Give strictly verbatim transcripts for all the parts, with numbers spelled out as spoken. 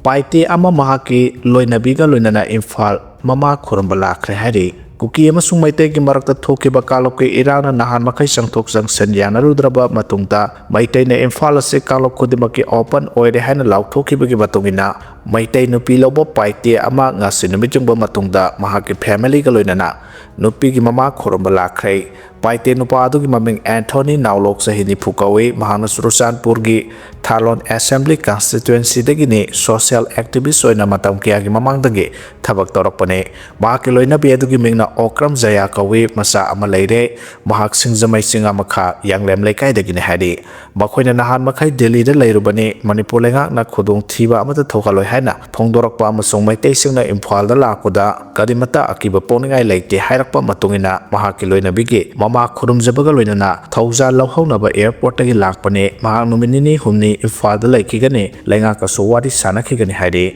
ꯄꯥꯏꯇꯦ ꯑꯃ ꯃꯍꯥꯛꯀꯤ ꯂꯣꯏꯅꯕꯤꯒ ꯂꯣꯏꯅꯅ ꯏꯝꯐꯥꯜ ꯃꯃꯥ ꯈꯨꯔꯨꯝꯕ ꯂꯥꯛꯈ꯭ꯔꯦ ꯍꯥꯏꯔꯤ꯫ ꯀꯨꯀꯤ ꯑꯃꯁꯨꯡ ꯃꯩꯇꯩꯒꯤ ꯃꯔꯛꯇ ꯊꯣꯛꯈꯤꯕ ꯀꯥꯂꯞꯀꯤ ꯏꯔꯥꯡꯅ ꯅꯍꯥꯟ ꯃꯈꯩ ꯆꯪꯊꯣꯛ ꯆꯪꯁꯤꯟ ꯌꯥꯅꯔꯨꯗ꯭ꯔꯕ ꯃꯇꯨꯡꯗ ꯃꯩꯇꯩꯅ ꯏꯝꯐꯥꯜ ꯑꯁꯤ ꯀꯥꯂꯞ ꯈꯨꯗꯤꯡꯃꯛꯀꯤ open ꯑꯣꯏꯔꯦ ꯍꯥꯏꯅ ꯂꯥꯎꯊꯣꯛꯈꯤꯕꯒꯤ ꯃꯇꯨꯡ ꯏꯟꯅ ꯃꯩꯇꯩ ꯅꯨꯄꯤ ꯂꯧꯕ ꯄꯥꯏꯇꯦ ꯑꯃ ꯉꯁꯤ ꯅꯨꯃꯤꯠ ꯌꯨꯡꯕ ꯃꯇꯨꯡꯗ ꯃꯍꯥꯛꯀꯤ familyꯒ ꯂꯣꯏꯅꯅ ꯅꯨꯄꯤꯒꯤ ꯃꯃꯥ ꯈꯨꯔꯨꯝꯕ ꯂꯥꯛꯈ꯭ꯔꯦ꯫ ꯄꯥꯏꯇꯦ ꯅꯨꯄꯥ ꯑꯗꯨꯒꯤ ꯃꯃꯤꯡ ꯑꯦꯟꯊꯣꯅꯤ ꯅꯥꯎꯂꯣꯛ, ꯆꯍꯤ ꯅꯤꯐꯨ ꯀꯧꯏ꯫ ꯃꯍꯥꯛꯅ ꯆꯨꯔꯆꯥꯟꯄꯨꯔꯒꯤ ꯊꯥꯂꯣꯟ assembly constituencyꯗꯒꯤꯅꯤ꯫ Social activist ꯑꯣꯏꯅ ꯃꯇꯝ ꯀꯌꯥꯒꯤ ꯃꯃꯥꯡꯗꯒꯤ ꯊꯕꯛ ꯇꯧꯔꯛꯄꯅꯤ꯫ ꯃꯍꯥꯛꯀꯤ ꯂꯣꯏꯅꯕꯤ ꯑꯗꯨꯒꯤ ꯃꯤꯡꯅ ꯑꯣꯀ꯭ꯔꯝ ꯖꯌꯥ ꯀꯧꯏ꯫ ꯃꯆꯥ ꯑꯃ ꯂꯩꯔꯦ꯫ ꯃꯍꯥꯛ ꯁꯤꯡꯖꯃꯩ ꯆꯤꯡꯉꯥ ꯃꯈꯥ ꯌꯥꯡꯂꯦꯝ ꯂꯩꯀꯥꯏꯗꯒꯤꯅꯤ ꯍꯥꯏꯔꯤ꯫ ꯃꯈꯣꯏꯅ ꯅꯍꯥꯟ ꯃꯈꯩ ꯗꯦꯜꯂꯤꯗ ꯂꯩꯔꯨꯕꯅꯤ꯫ ꯃꯅꯤꯄꯨꯔ ꯂꯩꯉꯥꯛꯅ ꯈꯨꯗꯣꯡꯊꯤꯕ ꯑꯃꯠꯇ ꯊꯣꯛꯍꯜꯂꯣꯏ ꯍꯥꯏꯅ ꯐꯣꯡꯗꯣꯔꯛꯄ ꯑꯃꯁꯨꯡ ꯃꯩꯇꯩꯁꯤꯡꯅ ꯏꯝꯐꯥꯜꯗ ꯂꯥꯛꯄꯗ ꯀꯔꯤꯃꯠꯇ ꯑꯀꯤꯕ ꯄꯣꯛꯅꯤꯡꯉꯥꯏ ꯂꯩꯇꯦ ꯍꯥꯏꯔꯛꯄ ꯃꯇꯨꯡ ꯏꯟꯅ ꯃꯍꯥꯛꯀꯤ ꯂꯣꯏꯅꯕꯤꯒꯤ ꯃꯃꯥ ꯈꯨꯔꯨꯝꯖꯕꯒ ꯂꯣꯏꯅꯅ ꯊꯧꯖꯥꯜ ꯂꯧꯍꯧꯅꯕ airportꯇꯒꯤ ꯂꯥꯛꯄꯅꯤ꯫ ꯃꯍꯥꯛ ꯅꯨꯃꯤꯠ ꯅꯤꯅꯤ ꯍꯨꯝꯅꯤ ꯏꯝꯐꯥꯜꯗ ꯂꯩꯈꯤꯒꯅꯤ꯫ ꯂꯩꯉꯥꯛꯀꯁꯨ ꯋꯥꯔꯤ ꯁꯥꯟꯅꯈꯤꯒꯅꯤ ꯍꯥꯏꯔꯤ꯫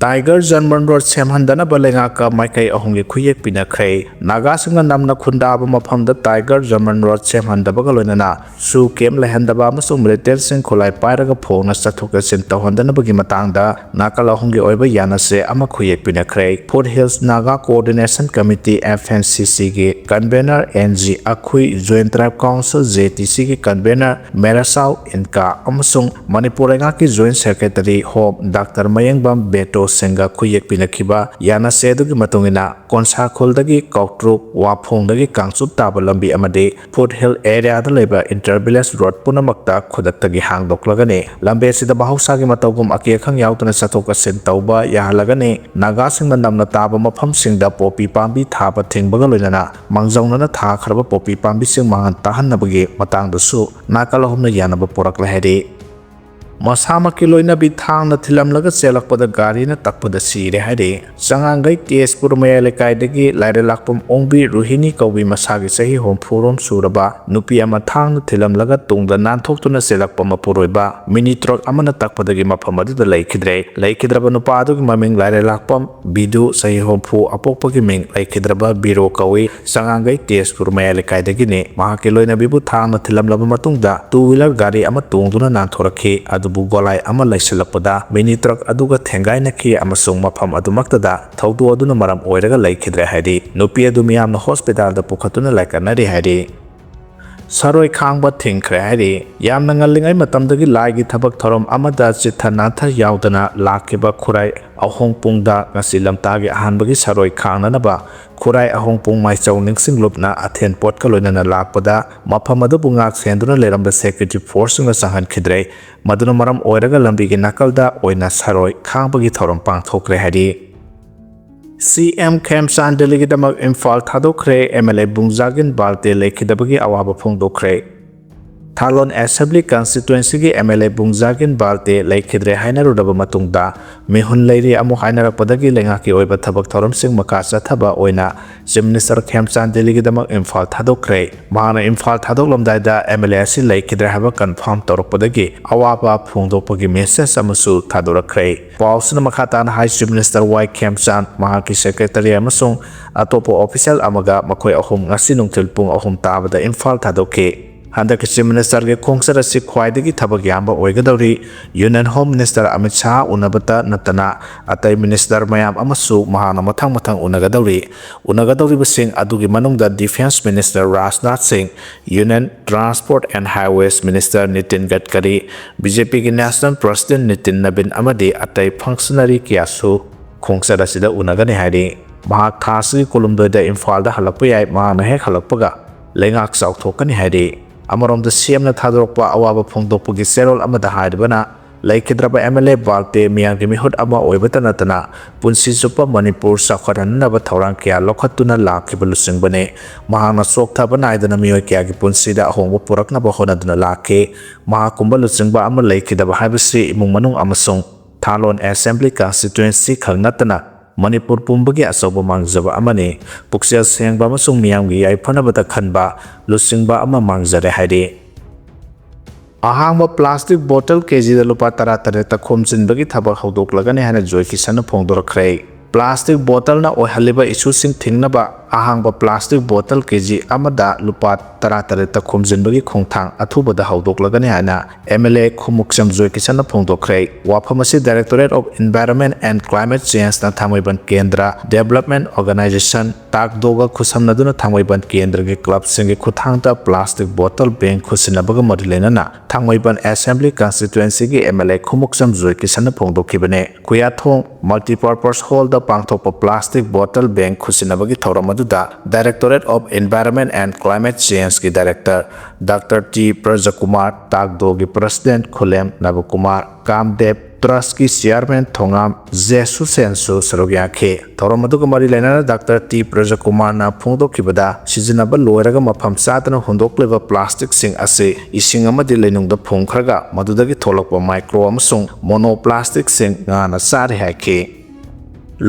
Tiger German Road ꯁꯦꯝꯍꯟꯗꯅꯕ ꯂꯩꯉꯥꯛꯀ ꯃꯥꯏꯀꯩ ꯑꯍꯨꯝꯒꯤ ꯈꯨꯌꯦꯛ ꯄꯤꯅꯈ꯭ꯔꯦ꯫ ꯅꯥꯒꯥꯁꯤꯡꯅ ꯅꯝꯅ ꯈꯨꯟꯗꯥꯕ ꯃꯐꯝꯗ Tiger German Road ꯁꯦꯝꯍꯟꯗꯕꯒ ꯂꯣꯏꯅꯅ ꯁꯨ ꯀꯦꯝ ꯂꯩꯍꯟꯗꯕ ꯑꯃꯁꯨꯡ ꯃꯤꯂꯤꯇꯦꯟꯁꯤꯡ ꯈꯨꯠꯂꯥꯏ ꯄꯥꯏꯔꯒ ꯐꯣꯡꯅ ꯆꯠꯊꯣꯛ ꯆꯠꯁꯤꯟ ꯇꯧꯍꯟꯗꯅꯕꯒꯤ ꯃꯇꯥꯡꯗ ꯅꯥꯀꯜ ꯑꯍꯨꯝꯒꯤ ꯑꯣꯏꯕ ꯌꯥꯅꯁꯦ ꯑꯃ ꯈꯨꯌꯦꯛ ꯄꯤꯅꯈ꯭ꯔꯦ꯫ Foothills Naga Coordination Committee, F N C Cꯒꯤ convener N G ꯑꯈꯨꯏ, Joint Tribe Council, J T Cꯒꯤ convener ꯃꯦꯔꯥꯁꯥꯎ ꯏꯟꯀꯥ ꯑꯃꯁꯨꯡ ꯃꯅꯤꯄꯨꯔ ꯂꯩꯉꯥꯛꯀꯤ Joint Secretary Home Doctor ꯃꯌꯦꯡꯕꯝ ꯕꯦꯇꯣ ꯁꯤꯡꯒ ꯈꯨꯌꯦꯛ ꯄꯤꯅꯈꯤꯕ ꯌꯥꯅꯁꯦ ꯑꯗꯨꯒꯤ ꯃꯇꯨꯡ ꯏꯟꯅ ꯀꯣꯟꯁꯥꯈꯣꯜꯗꯒꯤ ꯀꯧꯇ꯭ꯔꯨꯛ ꯋꯥꯐꯣꯡꯗꯒꯤ ꯀꯥꯡꯆꯨꯞ ꯇꯥꯕ ꯂꯝꯕꯤ ꯑꯃꯗꯤ Foothill areaꯗ ꯂꯩꯕ inter village road ꯄꯨꯝꯅꯃꯛꯇ ꯈꯨꯗꯛꯇꯒꯤ ꯍꯥꯡꯗꯣꯛꯂꯒꯅꯤ꯫ ꯂꯝꯕꯤ ꯑꯁꯤꯗ ꯃꯍꯧꯁꯥꯒꯤ ꯃꯇꯧꯒꯨꯝ ꯑꯀꯤ ꯑꯈꯪ ꯌꯥꯎꯗꯅ ꯆꯠꯊꯣꯛ ꯆꯠꯁꯤꯟ ꯇꯧꯕ ꯌꯥꯍꯜꯂꯒꯅꯤ꯫ ꯅꯥꯒꯥꯁꯤꯡꯅ ꯅꯝꯅ ꯇꯥꯕ ꯃꯐꯝꯁꯤꯡꯗ ꯄꯣꯄꯤ ꯄꯥꯝꯕꯤ ꯊꯥꯕ ꯊꯤꯡꯕꯒ ꯂꯣꯏꯅꯅ ꯃꯥꯡꯖꯧꯅꯅ ꯊꯥꯈ꯭ꯔꯕ ꯄꯣꯄꯤ ꯄꯥꯝꯕꯤꯁꯤꯡ ꯃꯥꯡꯍꯟ ꯇꯥꯍꯟꯅꯕꯒꯤ ꯃꯇꯥꯡꯗꯁꯨ ꯅꯥꯀꯜ ꯑꯍꯨꯝꯅ ꯌꯥꯅꯕ ꯄꯨꯔꯛꯂꯦ ꯍꯥꯏꯔꯤ꯫ ꯃꯁꯥꯃꯛꯀꯤ ꯂꯣꯏꯅꯕꯤ ꯊꯥꯡꯅ ꯊꯤꯜꯂꯝꯂꯒ ꯆꯦꯜꯂꯛꯄꯗ ꯒꯥꯔꯤꯅ ꯇꯛꯄꯗ ꯁꯤꯔꯦ ꯍꯥꯏꯔꯤ꯫ ꯆꯉꯥꯡꯒꯩ ꯇꯦꯖꯄꯨꯔ ꯃꯌꯥꯏ ꯂꯩꯀꯥꯏꯗꯒꯤ ꯂꯥꯏꯔꯦꯜꯂꯥꯛꯄꯝ ꯑꯣꯡꯕꯤ ꯔꯨꯍꯤꯅꯤ ꯀꯧꯕꯤ ꯃꯁꯥꯒꯤ ꯆꯍꯤ ꯍꯨꯝꯐꯨꯔꯣꯝ ꯁꯨꯔꯕ ꯅꯨꯄꯤ ꯑꯃ ꯊꯥꯡꯅ ꯊꯤꯜꯂꯝꯂꯒ ꯇꯨꯡꯗ ꯅꯥꯟꯊꯣꯛꯇꯨꯅ ꯆꯦꯜꯂꯛꯄ ꯃꯄꯨꯔꯣꯏꯕ ꯃꯤꯅꯤ ꯇ꯭ꯔꯛ ꯑꯃꯅ ꯇꯛꯄꯗꯒꯤ ꯃꯐꯝ ꯑꯗꯨꯗ ꯂꯩꯈꯤꯗ꯭ꯔꯦ꯫ ꯂꯩꯈꯤꯗ꯭ꯔꯕ ꯅꯨꯄꯥ ꯑꯗꯨꯒꯤ ꯃꯃꯤꯡ ꯂꯥꯏꯔꯦꯜꯂꯥꯛꯄꯝ ꯕꯤꯗꯨ, ꯆꯍꯤ ꯍꯨꯝꯐꯨ, ꯑꯄꯣꯛꯄꯒꯤ ꯃꯤꯡ ꯂꯩꯈꯤꯗ꯭ꯔꯕ ꯕꯤꯔꯣ ꯀꯧꯏ꯫ ꯆꯉꯥꯡꯒꯩ ꯇꯦꯖꯄꯨꯔ ꯃꯌꯥꯏ ꯂꯩꯀꯥꯏꯗꯒꯤꯅꯤ꯫ ꯃꯍꯥꯛꯀꯤ ꯂꯣꯏꯅꯕꯤꯕꯨ ꯊꯥꯡꯅ ꯊꯤꯜꯂꯝꯂꯕ ꯃꯇꯨꯡꯗ two wheeler ꯒꯥꯔꯤ ꯑꯃ ꯇꯣꯡꯗꯨꯅ ꯅꯥꯟꯊꯣꯔꯛꯈꯤ꯫ ꯑꯗꯨꯕꯨ ꯕꯨꯒꯣꯂꯥꯏ ꯑꯃ ꯂꯩꯁꯤꯜꯂꯛꯄꯗ ꯃꯤꯅꯤ ꯇ꯭ꯔꯛ ꯑꯗꯨꯒ ꯊꯦꯡꯒꯥꯏꯅꯈꯤ ꯑꯃꯁꯨꯡ ꯃꯐꯝ ꯑꯗꯨꯃꯛꯇꯗ ꯊꯧꯗꯣꯛ ꯑꯗꯨꯅ ꯃꯔꯝ ꯑꯣꯏꯔꯒ ꯂꯩꯈꯤꯗ꯭ꯔꯦ ꯍꯥꯏꯔꯤ꯫ ꯅꯨꯄꯤ ꯑꯗꯨ ꯃꯤꯌꯥꯝꯅ ꯍꯣꯁꯄꯤꯇꯥꯜꯗ ꯄꯨꯈꯠꯇꯨꯅ ꯂꯥꯏꯀꯠꯅꯔꯤ ꯍꯥꯏꯔꯤ꯫ ꯁꯔꯣꯏ ꯈꯥꯡꯕ ꯊꯤꯡꯈ꯭ꯔꯦ ꯍꯥꯏꯔꯤ꯫ ꯌꯥꯝꯅ ꯉꯜꯂꯤꯉꯩ ꯃꯇꯝꯗꯒꯤ ꯂꯥꯏꯒꯤ ꯊꯕꯛ ꯊꯧꯔꯝ ꯑꯃꯗ ꯆꯤꯠꯊ ꯅꯥꯟꯊ ꯌꯥꯎꯗꯅ ꯂꯥꯛꯈꯤꯕ ꯈꯨꯔꯥꯏ ꯑꯍꯣꯡꯄꯨꯡꯗ ꯉꯁꯤ ꯂꯝꯇꯥꯒꯤ ꯑꯍꯥꯟꯕꯒꯤ ꯁꯔꯣꯏ ꯈꯥꯡꯅꯅꯕ ꯈꯨꯔꯥꯏ ꯑꯍꯣꯡꯄꯨꯡ ꯃꯥꯏꯆꯧ ꯅꯤꯡꯁꯤꯡꯂꯨꯞꯅ ꯑꯊꯦꯟ ꯄꯣꯠꯀ ꯂꯣꯏꯅꯅ ꯂꯥꯛꯄꯗ ꯃꯐꯝ ꯑꯗꯨꯕꯨ ꯉꯥꯛ ꯁꯦꯟꯗꯨꯅ ꯂꯩꯔꯝꯕ ꯁꯦꯀ꯭ꯌꯨꯔꯤꯇꯤ ꯐꯣꯔꯁꯁꯤꯡꯅ ꯆꯪꯍꯟꯈꯤꯗ꯭ꯔꯦ꯫ ꯃꯗꯨꯅ ꯃꯔꯝ ꯑꯣꯏꯔꯒ ꯂꯝꯕꯤꯒꯤ ꯅꯥꯀꯜꯗ ꯑꯣꯏꯅ ꯁꯔꯣꯏ ꯈꯥꯡꯕꯒꯤ ꯊꯧꯔꯝ ꯄꯥꯡꯊꯣꯛꯈ꯭ꯔꯦ ꯍꯥꯏꯔꯤ꯫ ꯁꯤ ꯑꯦꯝ ꯈꯦꯝꯆꯥꯟ ꯗꯦꯜꯂꯤꯒꯤꯗꯃꯛ ꯏꯝꯐꯥꯜ ꯊꯥꯗꯣꯛꯈ꯭ꯔꯦ꯫ ꯑꯦꯝ ꯑꯦꯜ ꯑꯦ ꯕꯨꯡꯖꯥꯒꯤꯟ ꯕꯥꯜꯇꯦ ꯂꯩꯈꯤꯗꯕꯒꯤ ꯑꯋꯥꯕ ꯐꯣꯡꯗꯣꯛꯈ꯭ꯔꯦ꯫ ꯊꯥꯂꯣꯟ ꯑꯦꯁꯦꯝꯕ꯭ꯂꯤ ꯀꯟꯁꯇꯤꯇ꯭ꯋꯦꯟꯁꯤꯒꯤ ꯑꯦꯝ ꯑꯦꯜ ꯑꯦ ꯕꯨꯡꯖꯥꯒꯤꯟ ꯕꯥꯜꯇꯦ ꯂꯩꯈꯤꯗ꯭ꯔꯦ ꯍꯥꯏꯅꯔꯨꯔꯕ ꯃꯇꯨꯡꯗ ꯃꯤꯍꯨꯟ ꯂꯩꯔꯤ ꯑꯃꯨꯛ ꯍꯥꯏꯅꯔꯛꯄꯗꯒꯤ ꯂꯩꯉꯥꯛꯀꯤ ꯑꯣꯏꯕ ꯊꯕꯛ ꯊꯧꯔꯝꯁꯤꯡ ꯃꯈꯥ ꯆꯠꯊꯕ ꯑꯣꯏꯅ ꯆꯤꯐ ꯃꯤꯅꯤꯁꯇꯔ ꯈꯦꯝꯆꯥꯟ ꯗꯦꯜꯂꯤꯒꯤꯗꯃꯛ ꯏꯝꯐꯥꯜ ꯊꯥꯗꯣꯛꯈ꯭ꯔꯦ꯫ ꯃꯍꯥꯛꯅ ꯏꯝꯐꯥꯜ ꯊꯥꯗꯣꯛꯂꯝꯗꯥꯏꯗ ꯑꯦꯝ ꯑꯦꯜ ꯑꯦ ꯑꯁꯤ ꯂꯩꯈꯤꯗ꯭ꯔꯦ ꯍꯥꯏꯕ ꯀꯟꯐꯥꯔꯝ ꯇꯧꯔꯛꯄꯗꯒꯤ ꯑꯋꯥꯕ ꯐꯣꯡꯗꯣꯛꯄꯒꯤ ꯃꯦꯁꯦꯖ ꯑꯃꯁꯨ ꯊꯥꯗꯣꯔꯛꯈ꯭ꯔꯦ꯫ ꯄꯥꯎꯁꯤꯅ ꯃꯈꯥ ꯇꯥꯅ ꯍꯥꯏ, ꯆꯤꯐ ꯃꯤꯅꯤꯁꯇꯔ ꯋꯥꯏ ꯈꯦꯝꯆꯥꯟ, ꯃꯍꯥꯛꯀꯤ ꯁꯦꯀ꯭ꯔꯦꯇꯔꯤ ꯑꯃꯁꯨꯡ ꯑꯇꯣꯞꯄ ꯑꯣꯐꯤꯁꯤꯌꯦꯜ ꯑꯃꯒ ꯃꯈꯣꯏ ꯑꯍꯨꯝ ꯉꯁꯤ ꯅꯨꯡꯊꯤꯜ ꯄꯨꯡ ꯑꯍꯨꯝ ꯇꯥꯕꯗ ꯏꯝꯐꯥꯜ ꯊꯥꯗꯣꯛꯈꯤ꯫ ꯍꯟꯗꯛꯀꯤ ꯆꯤꯐ ꯃꯤꯅꯤꯁꯇꯔꯒꯤ ꯈꯣꯡꯆꯠ ꯑꯁꯤ ꯈ꯭ꯋꯥꯏꯗꯒꯤ ꯊꯕꯛ ꯌꯥꯝꯕ ꯑꯣꯏꯒꯗꯧꯔꯤ꯫ Union home minister Amit Shah ꯎꯅꯕꯇ ꯅꯠꯇꯅ ꯑꯇꯩ ꯃꯤꯅꯤꯁꯇꯔ ꯃꯌꯥꯝ ꯑꯃꯁꯨ ꯃꯍꯥꯛꯅ ꯃꯊꯪ ꯃꯊꯪ ꯎꯅꯒꯗꯧꯔꯤ꯫ ꯎꯅꯒꯗꯧꯔꯤꯕꯁꯤꯡ ꯑꯗꯨꯒꯤ ꯃꯅꯨꯡꯗ defence minister Rajnath Singh, union transport and highways minister Nitin Gadkari, B J ꯄꯤꯒꯤ ꯅꯦꯁꯅꯦꯜ ꯄ꯭ꯔꯁꯤꯗꯦꯟ ꯅꯤꯇꯤꯟ ꯅꯕꯤꯟ ꯑꯃꯗꯤ ꯑꯇꯩ ꯐꯪꯁꯅꯔꯤ ꯀꯌꯥꯁꯨ ꯈꯣꯡꯆꯠ ꯑꯁꯤꯗ ꯎꯅꯒꯅꯤ ꯍꯥꯏꯔꯤ꯫ ꯃꯍꯥꯛ ꯊꯥ ꯑꯁꯤꯒꯤ ꯀꯨꯟꯍꯨꯝꯗꯣꯏꯗ ꯏꯝꯐꯥꯜꯗ ꯍꯜꯂꯛꯄ ꯌꯥꯏ꯫ ꯃꯍꯥꯛꯅ ꯍꯦꯛ ꯍꯜꯂꯛꯄꯒ ꯂꯩꯉꯥꯛ ꯆꯥꯎꯊꯣꯛꯀꯅꯤ ꯍꯥꯏꯔꯤ꯫ ꯑꯃꯔꯣꯝꯗ ꯁꯤ ꯑꯦꯝꯅ ꯊꯥꯗꯣꯔꯛꯄ ꯑꯋꯥꯕ ꯐꯣꯡꯗꯣꯛꯄꯒꯤ ꯆꯦꯔꯣꯜ ꯑꯃꯗ ꯍꯥꯏꯔꯤꯕꯅ, ꯂꯩꯈꯤꯗ꯭ꯔꯕ ꯑꯦꯝ ꯑꯦꯜ ꯑꯦ ꯕꯥꯜꯇꯦ ꯃꯤꯌꯥꯝꯒꯤ ꯃꯤꯍꯨꯠ ꯑꯃ ꯑꯣꯏꯕꯇ ꯅꯠꯇꯅ ꯄꯨꯟꯁꯤ ꯆꯨꯞꯄ ꯃꯅꯤꯄꯨꯔ ꯆꯥꯎꯈꯠꯍꯟꯅꯕ ꯊꯧꯔꯥꯡ ꯀꯌꯥ ꯂꯧꯈꯠꯇꯨꯅ ꯂꯥꯛꯈꯤꯕ ꯂꯨꯆꯤꯡꯕꯅꯤ꯫ ꯃꯍꯥꯛꯅ ꯆꯣꯛꯊꯕ ꯅꯥꯏꯗꯅ ꯃꯤꯑꯣꯏ ꯀꯌꯥꯒꯤ ꯄꯨꯟꯁꯤꯗ ꯑꯍꯣꯡꯕ ꯄꯨꯔꯛꯅꯕ ꯍꯣꯠꯅꯗꯨꯅ ꯂꯥꯛꯈꯤ꯫ ꯃꯍꯥꯛꯀꯨꯝꯕ ꯂꯨꯆꯤꯡꯕ ꯑꯃ ꯂꯩꯈꯤꯗꯕ ꯍꯥꯏꯕꯁꯤ ꯏꯃꯨꯡ ꯃꯅꯨꯡ ꯑꯃꯁꯨꯡ ꯊꯥꯂꯣꯟ ꯑꯦꯁꯦꯝꯕ꯭ꯂꯤ ꯀꯟꯁꯇꯤꯇ꯭ꯋꯦꯟꯁꯤ ꯈꯛ ꯅꯠꯇꯅ ꯃꯅꯤꯄꯨꯔ ꯄꯨꯝꯕꯒꯤ ꯑꯆꯧꯕ ꯃꯥꯡꯖꯕ ꯑꯃꯅꯤ꯫ ꯄꯨꯛꯆꯦꯜ ꯁꯦꯡꯕ ꯑꯃꯁꯨꯡ ꯃꯤꯌꯥꯝꯒꯤ ꯌꯥꯏꯐꯅꯕꯗ ꯈꯟꯕ ꯂꯨꯆꯤꯡꯕ ꯑꯃ ꯃꯥꯡꯖꯔꯦ ꯍꯥꯏꯔꯤ꯫ ꯑꯍꯥꯡꯕ ꯄ꯭ꯂꯥꯁꯇꯤꯛ ꯕꯣꯇꯜ ꯀꯦꯖꯤꯗ ꯂꯨꯄꯥ ꯇꯔꯥꯇꯔꯦꯠꯇ ꯈꯣꯝꯖꯤꯟꯕꯒꯤ ꯊꯕꯛ ꯍꯧꯗꯣꯛꯂꯒꯅꯤ ꯍꯥꯏꯅ ꯖꯣꯏ ꯀꯤꯁꯟꯅ ꯐꯣꯡꯗꯣꯔꯛꯈ꯭ꯔꯦ꯫ ꯄ꯭ꯂꯥꯁꯇꯤꯛ ꯕꯣꯇꯜꯅ ꯑꯣꯏꯍꯜꯂꯤꯕ ꯏꯁꯨꯁꯤꯡ ꯊꯤꯡꯅꯕ ꯑꯍꯥꯡꯕ plastic bottle ꯀꯦ ꯖꯤ ꯑꯃꯗ ꯂꯨꯄꯥ ꯇꯔꯥ ꯇꯔꯦꯠꯇ ꯈꯣꯝꯖꯤꯟꯕꯒꯤ ꯈꯣꯡꯊꯥꯡ ꯑꯊꯨꯕꯗ ꯍꯧꯗꯣꯛꯂꯒꯅꯤ ꯍꯥꯏꯅ M L A ꯈꯨꯃꯨꯛꯆꯝ ꯖꯣꯏꯀꯤꯁꯟꯅ ꯐꯣꯡꯗꯣꯛꯈ꯭ꯔꯦ꯫ ꯋꯥꯐꯝ ꯑꯁꯤ Directorate of Environment and Climate Change ꯅ ꯊꯥꯡꯃꯩꯕꯟ ꯀꯦꯟꯗ꯭ꯔ Development Organization ꯇꯥꯛꯗꯣꯒ ꯈꯨꯠꯁꯝꯅꯗꯨꯅ ꯊꯥꯡꯃꯩꯕꯟ ꯀꯦꯟꯗ꯭ꯔꯒꯤ club ꯁꯤꯡꯒꯤ ꯈꯨꯠꯊꯥꯡꯗ plastic bottle ban ꯈꯨꯠꯁꯤꯟꯅꯕꯒ ꯃꯔꯤ ꯂꯩꯅꯅ ꯊꯥꯡꯃꯩꯕꯟ Assembly Constituency ꯒꯤ M L A Khumukcham ꯖꯣꯏꯀꯤꯁꯟꯅ ꯐꯣꯡꯗꯣꯛꯈꯤꯕꯅꯤ꯫ Khuyathong Multipurpose Hall ꯗ ꯄꯥꯡꯊꯣꯛꯄ plastic bottle ban ꯈꯨꯠꯁꯤꯟꯅꯕꯒꯤ ꯊꯧꯔꯝ ꯑꯗꯨꯗ Directorate of Environment and Climate Change ꯀꯤ Director Doctor T ꯄ꯭ꯔꯖꯀꯨꯃꯥꯔ, ꯇꯥꯛꯗꯣꯒꯤ President ꯈꯨꯂꯦꯝ ꯅꯕꯀꯨꯃꯥꯔ, ꯀꯥꯝꯗꯦꯕ Trust ꯀꯤ Chairman ꯊꯣꯉꯥꯝ ꯖꯦꯁꯨꯁꯦꯟꯁꯨ ꯁꯔꯨꯛ ꯌꯥꯈꯤ꯫ ꯊꯧꯔꯝ ꯑꯗꯨꯒ ꯃꯔꯤ ꯂꯩꯅꯅ Doctor T ꯄ꯭ꯔꯖꯀꯨꯃꯥꯔꯅ ꯐꯣꯡꯗꯣꯛꯈꯤꯕꯗ, ꯁꯤꯖꯤꯟꯅꯕ ꯂꯣꯏꯔꯒ ꯃꯐꯝ ꯆꯥꯗꯅ ꯍꯨꯟꯗꯣꯛꯂꯤꯕ plastic ꯁꯤꯡ ꯑꯁꯤ ꯏꯁꯤꯡ ꯑꯃꯗꯤ ꯂꯩꯅꯨꯡꯗ ꯐꯨꯝꯈ꯭ꯔꯒ ꯃꯗꯨꯗꯒꯤ ꯊꯣꯛꯂꯛꯄ micro ꯑꯃꯁꯨꯡ monoplastic ꯁꯤꯡ ꯉꯥꯅ ꯆꯥꯔꯤ ꯍꯥꯏꯈꯤ꯫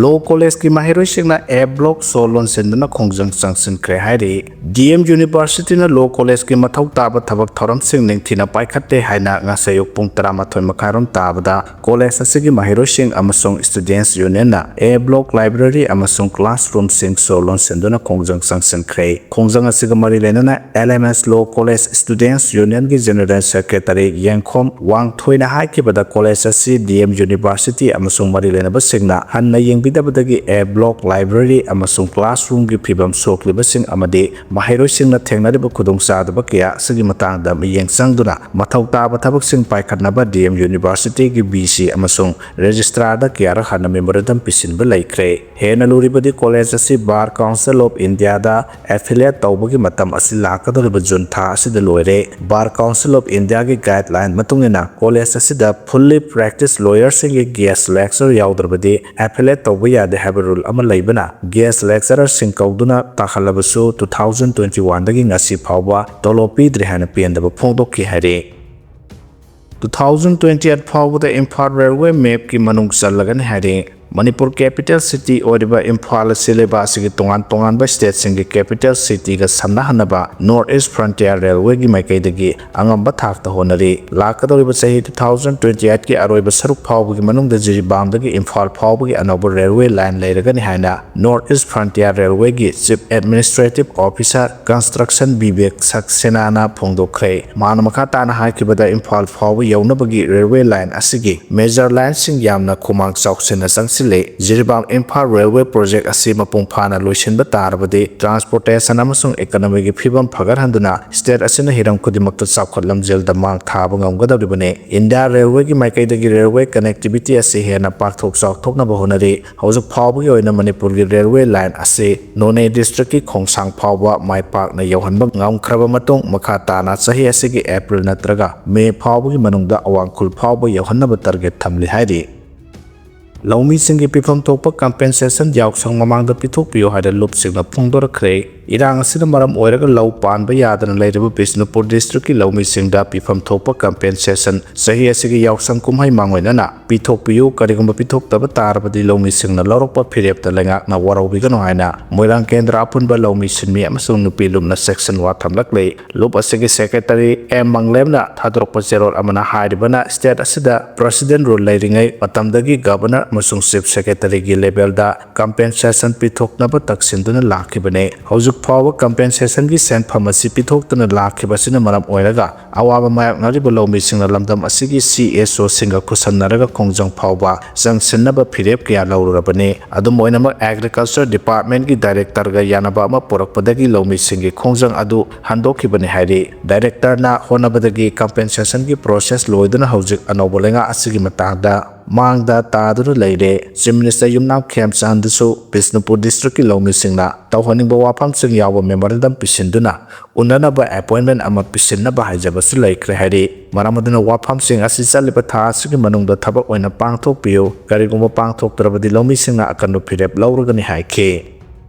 Law College ꯀꯤ ꯃꯍꯩꯔꯣꯏꯁꯤꯡꯅ A Block ꯁꯣ ꯂꯣꯟꯁꯤꯟꯗꯨꯅ ꯈꯣꯡꯖꯪ ꯆꯪꯁꯤꯟꯈ꯭ꯔꯦ ꯍꯥꯏꯔꯤ꯫ D M University ꯅ Law College ꯀꯤ ꯃꯊꯧ ꯇꯥꯕ ꯊꯕꯛ ꯊꯧꯔꯝꯁꯤꯡ ꯅꯤꯡꯊꯤꯅ ꯄꯥꯏꯈꯠꯇꯦ ꯍꯥꯏꯅ ꯉꯁꯤ ꯑꯌꯨꯛ ꯄꯨꯡ ꯇꯔꯥꯃꯥꯊꯣꯏ ꯃꯈꯥꯏꯔꯣꯝ ꯇꯥꯕꯗ college ꯑꯁꯤꯒꯤ ꯃꯍꯩꯔꯣꯏꯁꯤꯡ ꯑꯃꯁꯨꯡ Students Union ꯅ A Block library ꯑꯃꯁꯨꯡ classroom ꯁꯤꯡ ꯁꯣ ꯂꯣꯟꯁꯤꯟꯗꯨꯅ ꯈꯣꯡꯖꯪ ꯆꯪꯁꯤꯟꯈ꯭ꯔꯦ꯫ ꯈꯣꯡꯖꯪ ꯑꯁꯤꯒ ꯃꯔꯤ ꯂꯩꯅꯅ L M S Law College Students Union ꯒꯤ General Secretary ꯌꯦꯡꯈꯣꯝ ꯋꯥꯡꯊꯣꯏꯅ ꯍꯥꯏꯈꯤꯕꯗ, college ꯑꯁꯤ D M University ꯑꯃꯁꯨꯡ ꯃꯔꯤ ꯂꯩꯅꯕꯁꯤꯡꯅ ꯍꯟꯅ ꯌꯦꯡꯕꯤꯗꯕꯗꯒꯤ A Block library ꯑꯃꯁꯨꯡ classroom ꯒꯤ ꯐꯤꯕꯝ ꯁꯣꯛꯂꯤꯕꯁꯤꯡ ꯑꯃꯗꯤ ꯃꯍꯩꯔꯣꯏꯁꯤꯡꯅ ꯊꯦꯡꯅꯔꯤꯕ ꯈꯨꯗꯣꯡꯆꯥꯗꯕ ꯀꯌꯥ ꯑꯁꯤꯒꯤ ꯃꯇꯥꯡꯗ ꯃꯤꯠꯌꯦꯡ ꯆꯪꯗꯨꯅ ꯃꯊꯧ ꯇꯥꯕ ꯊꯕꯛꯁꯤꯡ ꯄꯥꯏꯈꯠꯅꯕ D M University ꯒꯤ V C ꯑꯃꯁꯨꯡ Registrar ꯗ ꯀꯌꯥꯔꯛ ꯍꯟꯅ memorandum ꯄꯤꯁꯤꯟꯕ ꯂꯩꯈ꯭ꯔꯦ꯫ ꯍꯦꯟꯅ ꯂꯨꯔꯤꯕꯗꯤ, college ꯑꯁꯤ Bar Council of India the affiliate ꯇꯧꯕꯒꯤ ꯃꯇꯝ ꯑꯁꯤ ꯂꯥꯛꯀꯗꯧꯔꯤꯕ June ꯊꯥ ꯑꯁꯤꯗ ꯂꯣꯏꯔꯦ꯫ Bar Council of India ꯒꯤ guideline ꯃꯇꯨꯡ ꯏꯟꯅ college ꯑꯁꯤꯗ fully practice lawyer ꯁꯤꯡꯒꯤ guest lecturer ꯌꯥꯎꯗ꯭ꯔꯕꯗꯤ affiliate ꯇꯧꯕ ꯌꯥꯗꯦ ꯍꯥꯏꯕ rule ꯑꯃ ꯂꯩꯕꯅ, guest lecturer ꯁꯤꯡ ꯀꯧꯗꯨꯅ ꯇꯥꯍꯜꯂꯕꯁꯨ two thousand twenty one ꯗꯒꯤ ꯉꯁꯤ ꯐꯥꯎꯕ ꯇꯣꯂꯣꯞ ꯄꯤꯗ꯭ꯔꯤ ꯍꯥꯏꯅ ꯄꯦꯟꯗꯕ ꯐꯣꯡꯗꯣꯛꯈꯤ ꯍꯥꯏꯔꯤ꯫ Two thousand twenty eight ꯐꯥꯎꯕꯗ Imphal Railway map ꯀꯤ ꯃꯅꯨꯡ ꯆꯜꯂꯒꯅꯤ ꯍꯥꯏꯔꯤ꯫ ꯃꯅꯤꯄꯨꯔ ꯀꯦꯄꯤꯇꯦꯜ ꯁꯤꯇꯤ ꯑꯣꯏꯔꯤꯕ ꯏꯝꯐꯥꯜ ꯑꯁꯤ ꯂꯩꯕꯥꯛ ꯑꯁꯤꯒꯤ ꯇꯣꯉꯥꯟ ꯇꯣꯉꯥꯟꯕ ꯁ꯭ꯇꯦꯠꯁꯤꯡꯒꯤ ꯀꯦꯄꯤꯇꯦꯜ ꯁꯤꯇꯤꯒ ꯁꯝꯅꯍꯟꯅꯕ ꯅꯣꯔꯠ ꯏꯁ ꯐ꯭ꯔꯟꯇꯤꯌꯥꯔ ꯔꯦꯜꯋꯦꯒꯤ ꯃꯥꯏꯀꯩꯗꯒꯤ ꯑꯉꯝꯕ ꯊꯥꯛꯇ ꯍꯣꯠꯅꯔꯤ꯫ ꯂꯥꯛꯀꯗꯧꯔꯤꯕ ꯆꯍꯤ two thousand twenty eight ꯀꯤ ꯑꯔꯣꯏꯕ ꯁꯔꯨꯛ ꯐꯥꯎꯕꯒꯤ ꯃꯅꯨꯡꯗ ꯖꯤꯔꯤꯕꯥꯝꯗꯒꯤ ꯏꯝꯐꯥꯜ ꯐꯥꯎꯕꯒꯤ ꯑꯅꯧꯕ ꯔꯦꯜꯋꯦ ꯂꯥꯏꯟ ꯂꯩꯔꯒꯅꯤ ꯍꯥꯏꯅ ꯅꯣꯔꯠ ꯏꯁ ꯐ꯭ꯔꯟꯇꯤꯌꯥꯔ ꯔꯦꯜꯋꯦꯒꯤ chief administrative officer construction Bibek ꯁꯛꯁꯦꯅꯥꯅ ꯐꯣꯡꯗꯣꯛꯈ꯭ꯔꯦ꯫ ꯃꯥꯅ ꯃꯈꯥ ꯇꯥꯅ ꯍꯥꯏꯈꯤꯕꯗ, ꯏꯝꯐꯥꯜ ꯐꯥꯎꯕ ꯌꯧꯅꯕꯒꯤ ꯔꯦꯜꯋꯦ ꯂꯥꯏꯟ ꯑꯁꯤꯒꯤ ꯃꯦꯖꯔ ꯂꯥꯏꯟꯁꯤꯡ ꯌꯥꯝꯅ ꯈꯨꯃꯥꯡ ꯆꯥꯎꯁꯤꯟꯅ ꯆꯪꯁꯤꯜꯂꯤ꯫ ꯖꯤꯔꯤꯕꯥꯝ ꯏꯝꯐꯥꯜ ꯔꯦꯜꯋꯦ ꯄ꯭ꯔꯣꯖꯦꯛ ꯑꯁꯤ ꯃꯄꯨꯡ ꯐꯥꯅ ꯂꯣꯏꯁꯤꯟꯕ ꯇꯥꯔꯕꯗꯤ, ꯇ꯭ꯔꯥꯟꯁꯄꯣꯔꯇꯦꯁꯟ ꯑꯃꯁꯨꯡ ꯏꯀꯣꯅꯣꯃꯤꯒꯤ ꯐꯤꯕꯝ ꯐꯒꯠꯍꯟꯗꯨꯅ ꯁ꯭ꯇꯦꯠ ꯑꯁꯤꯅ ꯍꯤꯔꯝ ꯈꯨꯗꯤꯡꯃꯛꯇ ꯆꯥꯎꯈꯠ ꯂꯝꯖꯦꯜꯗ ꯃꯥꯡ ꯊꯥꯕ ꯉꯝꯒꯗꯧꯔꯤꯕꯅꯤ꯫ ꯏꯟꯗꯤꯌꯥ ꯔꯦꯜꯋꯦꯒꯤ ꯃꯥꯏꯀꯩꯗꯒꯤ ꯔꯦꯜꯋꯦ ꯀꯅꯦꯛꯇꯤꯚꯤꯇꯤ ꯑꯁꯤ ꯍꯦꯟꯅ ꯄꯥꯛꯊꯣꯛ ꯆꯥꯎꯊꯣꯛꯅꯕ ꯍꯣꯠꯅꯔꯤ꯫ ꯍꯧꯖꯤꯛ ꯐꯥꯎꯕꯒꯤ ꯑꯣꯏꯅ ꯃꯅꯤꯄꯨꯔꯒꯤ ꯔꯦꯜꯋꯦ ꯂꯥꯏꯟ ꯑꯁꯤ ꯅꯣꯅꯦ ꯗꯤꯁꯇ꯭ꯔꯤꯛꯀꯤ ꯈꯣꯡꯁꯥꯡ ꯐꯥꯎꯕ ꯃꯥꯏ ꯄꯥꯛꯅ ꯌꯧꯍꯟꯕ ꯉꯝꯈ꯭ꯔꯕ ꯃꯇꯨꯡ, ꯃꯈꯥ ꯇꯥꯅ ꯆꯍꯤ ꯑꯁꯤꯒꯤ ꯑꯦꯄ꯭ꯔꯤꯜ ꯅꯠꯇ꯭ꯔꯒ ꯃꯦ ꯐꯥꯎꯕꯒꯤ ꯃꯅꯨꯡꯗ ꯑꯋꯥꯡ ꯈꯨꯜ ꯐꯥꯎꯕ ꯌꯧꯍꯟꯅꯕ ꯇꯥꯔꯒꯦꯠ ꯊꯝꯂꯤ ꯍꯥꯏꯔꯤ꯫ ꯂꯧꯃꯤꯁꯤꯡꯒꯤ ꯄꯤꯐꯝ ꯊꯣꯛꯄ ꯀꯝꯄꯦꯟꯁꯦꯁꯟ ꯌꯥꯎꯁꯪ ꯃꯃꯥꯡꯗ ꯄꯤꯊꯣꯛꯄꯤꯌꯨ ꯍꯥꯏꯅ ꯂꯨꯞꯁꯤꯡꯅ ꯐꯣꯡꯗꯣꯔꯛꯈ꯭ꯔꯦ꯫ ꯏꯔꯥꯡ ꯑꯁꯤꯅ ꯃꯔꯝ ꯑꯣꯏꯔꯒ ꯂꯧ ꯄꯥꯟꯕ ꯌꯥꯗꯅ ꯂꯩꯔꯤꯕ ꯕꯤꯁꯅꯨꯄꯨꯔ ꯗꯤꯁꯇ꯭ꯔꯤꯛꯀꯤ ꯂꯧꯃꯤꯁꯤꯡꯗ ꯄꯤꯐꯝ ꯊꯣꯛꯄ ꯀꯝꯄꯦꯟꯁꯦꯁꯟ ꯆꯍꯤ ꯑꯁꯤꯒꯤ ꯌꯥꯎꯁꯪ ꯀꯨꯝꯍꯩ ꯃꯥꯡꯑꯣꯏꯅꯅ ꯄꯤꯊꯣꯛꯄꯤꯌꯨ, ꯀꯔꯤꯒꯨꯝꯕ ꯄꯤꯊꯣꯛꯇꯕ ꯇꯥꯔꯕꯗꯤ ꯂꯧꯃꯤꯁꯤꯡꯅ ꯂꯧꯔꯛꯄ ꯐꯤꯔꯦꯞꯇ ꯂꯩꯉꯥꯛꯅ ꯋꯥꯔꯧꯕꯤꯒꯅꯨ ꯍꯥꯏꯅ ꯃꯣꯏꯔꯥꯡ ꯀꯦꯟꯗ꯭ꯔ ꯑꯄꯨꯟꯕ ꯂꯧꯃꯤ ꯁꯤꯟꯃꯤ ꯑꯃꯁꯨꯡ ꯅꯨꯄꯤ ꯂꯨꯞꯅ ꯁꯦꯛꯁꯟ ꯋꯥ ꯊꯝꯂꯛꯂꯤ꯫ ꯂꯨꯞ ꯑꯁꯤꯒꯤ ꯁꯦꯀ꯭ꯔꯦꯇꯔꯤ ꯑꯦꯝ ꯃꯪꯂꯦꯝꯅ ꯊꯥꯗꯣꯔꯛꯄ ꯆꯦꯔꯣꯜ ꯑꯃꯅ ꯍꯥꯏꯔꯤꯕꯅ, ꯁ꯭ꯇꯦꯠ ꯑꯁꯤꯗ ꯄ꯭ꯔꯦꯁꯤꯗꯦꯟ ꯔꯨꯜ ꯂꯩꯔꯤꯉꯩ ꯃꯇꯝꯗꯒꯤ ꯒꯕꯔꯅꯔ ꯑꯃꯁꯨꯡ ꯆꯤꯐ ꯁꯦꯀ꯭ꯔꯦꯇꯔꯤꯒꯤ ꯂꯦꯚꯦꯜꯗ ꯀꯝꯄꯦꯟꯁꯦꯁꯟ ꯄꯤꯊꯣꯛꯅꯕ ꯇꯛꯁꯤꯟꯗꯨꯅ ꯂꯥꯛꯈꯤꯕꯅꯤ꯫ ꯍꯧꯖꯤꯛ ꯐꯥꯎꯕ ꯀꯝꯄꯦꯟꯁꯦꯁꯟꯒꯤ ꯁꯦꯟꯐꯝ ꯑꯁꯤ ꯄꯤꯊꯣꯛꯇꯨꯅ ꯂꯥꯛꯈꯤꯕ ꯑꯁꯤꯅ ꯃꯔꯝ ꯑꯣꯏꯔꯒ ꯑꯋꯥꯕ ꯃꯥꯌꯣꯛꯅꯔꯤꯕ ꯂꯧꯃꯤꯁꯤꯡꯅ ꯂꯝꯗꯝ ꯑꯁꯤꯒꯤ ꯁꯤ ꯑꯦꯁ ꯑꯣꯁꯤꯡꯒ ꯈꯨꯠꯁꯝꯅꯔꯒ ꯈꯣꯡꯖꯪ ꯐꯥꯎꯕ ꯆꯪꯁꯤꯟꯅꯕ ꯐꯤꯔꯦꯞ ꯀꯌꯥ ꯂꯧꯔꯨꯔꯕꯅꯤ꯫ ꯑꯗꯨꯝ ꯑꯣꯏꯅꯃꯛ, ꯑꯦꯒ꯭ꯔꯤꯀꯜꯆꯔ ꯗꯤꯄꯥꯔꯠꯃꯦꯟꯠꯀꯤ ꯗꯥꯏꯔꯦꯛꯇꯔꯒ ꯌꯥꯅꯕ ꯑꯃ ꯄꯨꯔꯛꯄꯗꯒꯤ ꯂꯧꯃꯤꯁꯤꯡꯒꯤ ꯈꯣꯡꯖꯪ ꯑꯗꯨ ꯍꯟꯗꯣꯛꯈꯤꯕꯅꯤ ꯍꯥꯏꯔꯤ꯫ ꯗꯥꯏꯔꯦꯛꯇꯔꯅ ꯍꯣꯠꯅꯕꯗꯒꯤ ꯀꯝꯄꯦꯟꯁꯦꯁꯟꯒꯤ ꯄ꯭ꯔꯣꯁꯦꯁ ꯂꯣꯏꯗꯨꯅ ꯍꯧꯖꯤꯛ ꯑꯅꯧꯕ ꯂꯩꯉꯥꯛ ꯑꯁꯤꯒꯤ ꯃꯇꯥꯡꯗ ꯃꯥꯡꯗ ꯇꯥꯗꯨꯅ ꯂꯩꯔꯦ꯫ ꯆꯤꯐ ꯃꯤꯅꯤꯁꯇꯔ ꯌꯨꯝꯅꯥꯝ ꯈꯦꯝꯆꯥꯟꯗꯁꯨ ꯕꯤꯁꯅꯨꯄꯨꯔ ꯗꯤꯁꯇ꯭ꯔꯤꯛꯀꯤ ꯂꯧꯃꯤꯁꯤꯡꯅ ꯇꯧꯍꯟꯅꯤꯡꯕ ꯋꯥꯐꯝꯁꯤꯡ ꯌꯥꯎꯕ ꯃꯦꯃꯣꯔꯦꯟꯗꯝ ꯄꯤꯁꯤꯟꯗꯨꯅ ꯎꯅꯅꯕ ꯑꯦꯄꯣꯏꯟꯃꯦꯟꯠ ꯑꯃ ꯄꯤꯁꯤꯟꯅꯕ ꯍꯥꯏꯖꯕꯁꯨ ꯂꯩꯈ꯭ꯔꯦ ꯍꯥꯏꯔꯤ꯫ ꯃꯔꯝ ꯑꯗꯨꯅ ꯋꯥꯐꯝꯁꯤꯡ ꯑꯁꯤ ꯆꯠꯂꯤꯕ ꯊꯥ ꯑꯁꯤꯒꯤ ꯃꯅꯨꯡꯗ ꯊꯕꯛ ꯑꯣꯏꯅ ꯄꯥꯡꯊꯣꯛꯄꯤꯌꯨ, ꯀꯔꯤꯒꯨꯝꯕ ꯄꯥꯡꯊꯣꯛꯇ꯭ꯔꯕꯗꯤ ꯂꯧꯃꯤꯁꯤꯡꯅ ꯑꯀꯟꯕ ꯐꯤꯔꯦꯞ ꯂꯧꯔꯒꯅꯤ ꯍꯥꯏꯈꯤ꯫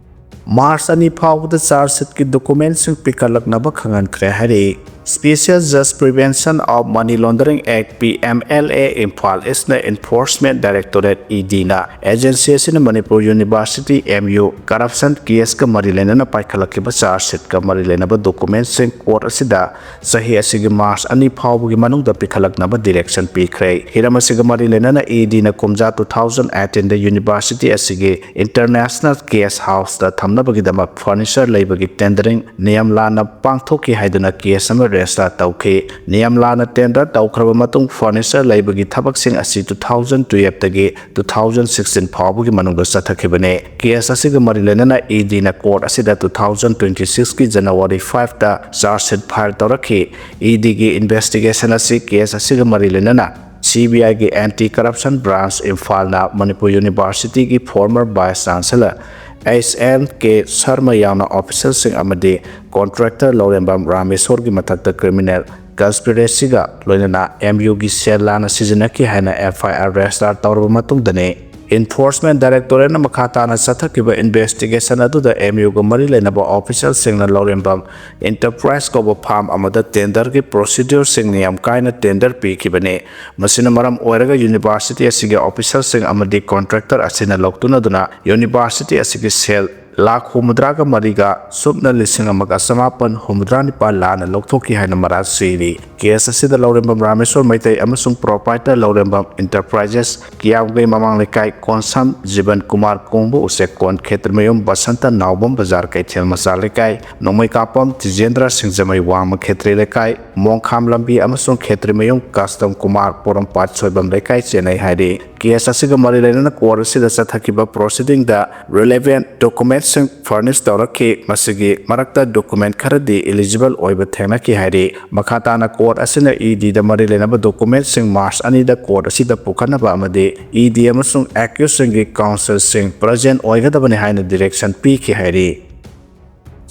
ꯃꯥꯔꯆ ꯑꯅꯤ ꯐꯥꯎꯕꯗ ꯆꯥꯔꯖ ꯁꯤꯠꯀꯤ ꯗꯣꯀꯨꯃꯦꯟꯠꯁꯤꯡ ꯄꯤꯈꯠꯂꯛꯅꯕ ꯈꯪꯍꯟꯈ꯭ꯔꯦ ꯍꯥꯏꯔꯤ꯫ Special Just Prevention of Money Laundering Act, P M L A, Imphal ꯏꯁꯅ Enforcement Directorate, ED ꯅ agency ꯑꯁꯤꯅ Manipur University, M U, corruption case ꯀ ꯃꯔꯤ ꯂꯩꯅꯅ ꯄꯥꯏꯈꯠꯂꯛꯈꯤꯕ charge sheet ꯀ ꯃꯔꯤ ꯂꯩꯅꯕ document ꯁꯤꯡ court ꯑꯁꯤꯗ ꯆꯍꯤ ꯑꯁꯤꯒꯤ March ꯑꯅꯤ ꯐꯥꯎꯕꯒꯤ ꯃꯅꯨꯡꯗ ꯄꯤꯈꯠꯂꯛꯅꯕ direction ꯄꯤꯈ꯭ꯔꯦ꯫ ꯍꯤꯔꯝ ꯑꯁꯤꯒ ꯃꯔꯤ ꯂꯩꯅꯅ ED ꯅ ꯀꯨꯝꯖꯥ two thousand eighteen ꯗ university ꯑꯁꯤꯒꯤ International Guest House ꯇ ꯊꯝꯅꯕꯒꯤꯗꯃꯛ furniture ꯂꯩꯕꯒꯤ tendering ꯅꯤꯌꯝ ꯂꯥꯟꯅ ꯄꯥꯡꯊꯣꯛꯈꯤ ꯍꯥꯏꯗꯨꯅ case ꯑꯃ register ꯇꯧꯈꯤ꯫ ꯅꯤꯌꯝ ꯂꯥꯟꯅ tender ꯇꯧꯈ꯭ꯔꯕ ꯃꯇꯨꯡ furniture ꯂꯩꯕꯒꯤ ꯊꯕꯛꯁꯤꯡ ꯑꯁꯤ two thousand twelve ꯇꯒꯤ two thousand sixteen ꯐꯥꯎꯕꯒꯤ ꯃꯅꯨꯡꯗ ꯆꯠꯊꯈꯤꯕꯅꯤ꯫ Case ꯑꯁꯤꯒ ꯃꯔꯤ ꯂꯩꯅꯅ ED ꯅ court ꯑꯁꯤꯗ two thousand twenty six ꯀꯤ January five ꯇ charge sheet file ꯇꯧꯔꯛꯈꯤ꯫ ED ꯒꯤ investigation ꯑꯁꯤ case ꯑꯁꯤꯒ ꯃꯔꯤ ꯂꯩꯅꯅ CBI ꯒꯤ Anti Corruption Branch ꯏꯝꯐꯥꯜꯅ Manipur University ꯒꯤ former Vice Chancellor H N K Sharma ꯌꯥꯎꯅ official ꯁꯤꯡ ꯑꯃꯗꯤ contractor ꯂꯧꯔꯦꯝꯕꯝ ꯔꯥꯃꯦꯁꯣꯔꯒꯤ ꯃꯊꯛꯇ criminal conspiracy ꯒ ꯂꯣꯏꯅꯅ M U ꯒꯤ cell ꯂꯥꯟꯅ ꯁꯤꯖꯤꯟꯅꯈꯤ ꯍꯥꯏꯅ F I R register ꯇꯧꯔꯕ ꯃꯇꯨꯡꯗꯅꯤ꯫ Enforcement Directorate ꯅ ꯃꯈꯥ ꯇꯥꯅ ꯆꯠꯊꯈꯤꯕ investigation ꯑꯗꯨꯗ M U ꯒ ꯃꯔꯤ ꯂꯩꯅꯕ official ꯁꯤꯡꯅ ꯂꯧꯔꯦꯝꯕꯝ Enterprise ꯀꯧꯕ firm ꯑꯃꯗ tender ꯒꯤ procedure ꯁꯤꯡ ꯅꯤꯌꯝ ꯀꯥꯏꯅ tender ꯄꯤꯈꯤꯕꯅꯤ꯫ ꯃꯁꯤꯅ ꯃꯔꯝ ꯑꯣꯏꯔꯒ university ꯑꯁꯤꯒꯤ official ꯁꯤꯡ ꯑꯃꯗꯤ contractor ꯑꯁꯤꯅ ꯂꯧꯇꯨꯅꯗꯨꯅ university ꯑꯁꯤꯒꯤ cell ꯂꯥꯈ ꯍꯨꯝꯐꯨꯇꯔꯥꯒ ꯃꯔꯤꯒ ꯁꯨꯞꯅ ꯂꯤꯁꯤꯡ ꯑꯃꯒ ꯆꯃꯥꯄꯟ ꯍꯨꯝꯐꯨꯇꯔꯥ ꯅꯤꯄꯥꯜ ꯂꯥꯟꯅ ꯂꯧꯊꯣꯛꯈꯤ ꯍꯥꯏꯅ ꯃꯔꯥꯜ ꯁꯤꯔꯤ꯫ Case ꯑꯁꯤꯗ ꯂꯧꯔꯦꯝꯕꯝ ꯔꯥꯃꯦꯁꯣꯔ ꯃꯩꯇꯩ ꯑꯃꯁꯨꯡ proprietor ꯂꯧꯔꯦꯝꯕꯝ Enterprises, ꯀꯤꯌꯥꯝꯒꯩ ꯃꯃꯥꯡ ꯂꯩꯀꯥꯏ, ꯀꯣꯟꯁꯝ ꯖꯤꯕꯟ ꯀꯨꯃꯥꯔ ꯀꯣꯡꯕ ꯎꯆꯦꯛꯀꯣꯟ, ꯈꯦꯇ꯭ꯔꯤꯃꯌꯨꯝ ꯕꯁꯟꯇ ꯅꯥꯎꯕꯝ ꯕꯖꯥꯔ ꯀꯩꯊꯦꯜ ꯃꯆꯥ ꯂꯩꯀꯥꯏ, ꯅꯣꯡꯃꯩꯀꯥꯄꯝ ꯇꯤꯖꯦꯟꯗ꯭ꯔ ꯁꯤꯡꯖꯃꯩ ꯋꯥꯡꯃ ꯈꯦꯇ꯭ꯔꯤ ꯂꯩꯀꯥꯏ, ꯃꯣꯡꯈꯥꯝ ꯂꯝꯕꯤ ꯑꯃꯁꯨꯡ ꯈꯦꯇ꯭ꯔꯤꯃꯌꯨꯝ ꯀꯥꯁꯇꯝ ꯀꯨꯃꯥꯔ ꯄꯣꯔꯣꯝꯄꯥꯠ ꯁꯣꯏꯕꯝ ꯂꯩꯀꯥꯏ ꯆꯦꯟꯅꯩ ꯍꯥꯏꯔꯤ꯫ Case ꯑꯁꯤꯒ ꯃꯔꯤ ꯂꯩꯅꯅ court ꯑꯁꯤꯗ ꯆꯠꯊꯈꯤꯕ proceeding ꯗ relevant document ꯁꯤꯡ furnish ꯇꯧꯔꯛꯈꯤ꯫ ꯃꯁꯤꯒꯤ ꯃꯔꯛꯇ document ꯈꯔꯗꯤ eligible ꯑꯣꯏꯕ ꯊꯦꯡꯅꯈꯤ ꯍꯥꯏꯔꯤ꯫ ꯃꯈꯥ ꯇꯥꯅ court ꯑꯁꯤꯅ ED ꯗ ꯃꯔꯤ ꯂꯩꯅꯕ document ꯁꯤꯡ March ꯑꯅꯤꯗ court ꯑꯁꯤꯗ ꯄꯨꯈꯠꯅꯕ ꯑꯃꯗꯤ ED ꯑꯃꯁꯨꯡ accused ꯁꯤꯡꯒꯤ counsel ꯁꯤꯡ present ꯑꯣꯏꯒꯗꯕꯅꯤ ꯍꯥꯏꯅ direction ꯄꯤꯈꯤ ꯍꯥꯏꯔꯤ꯫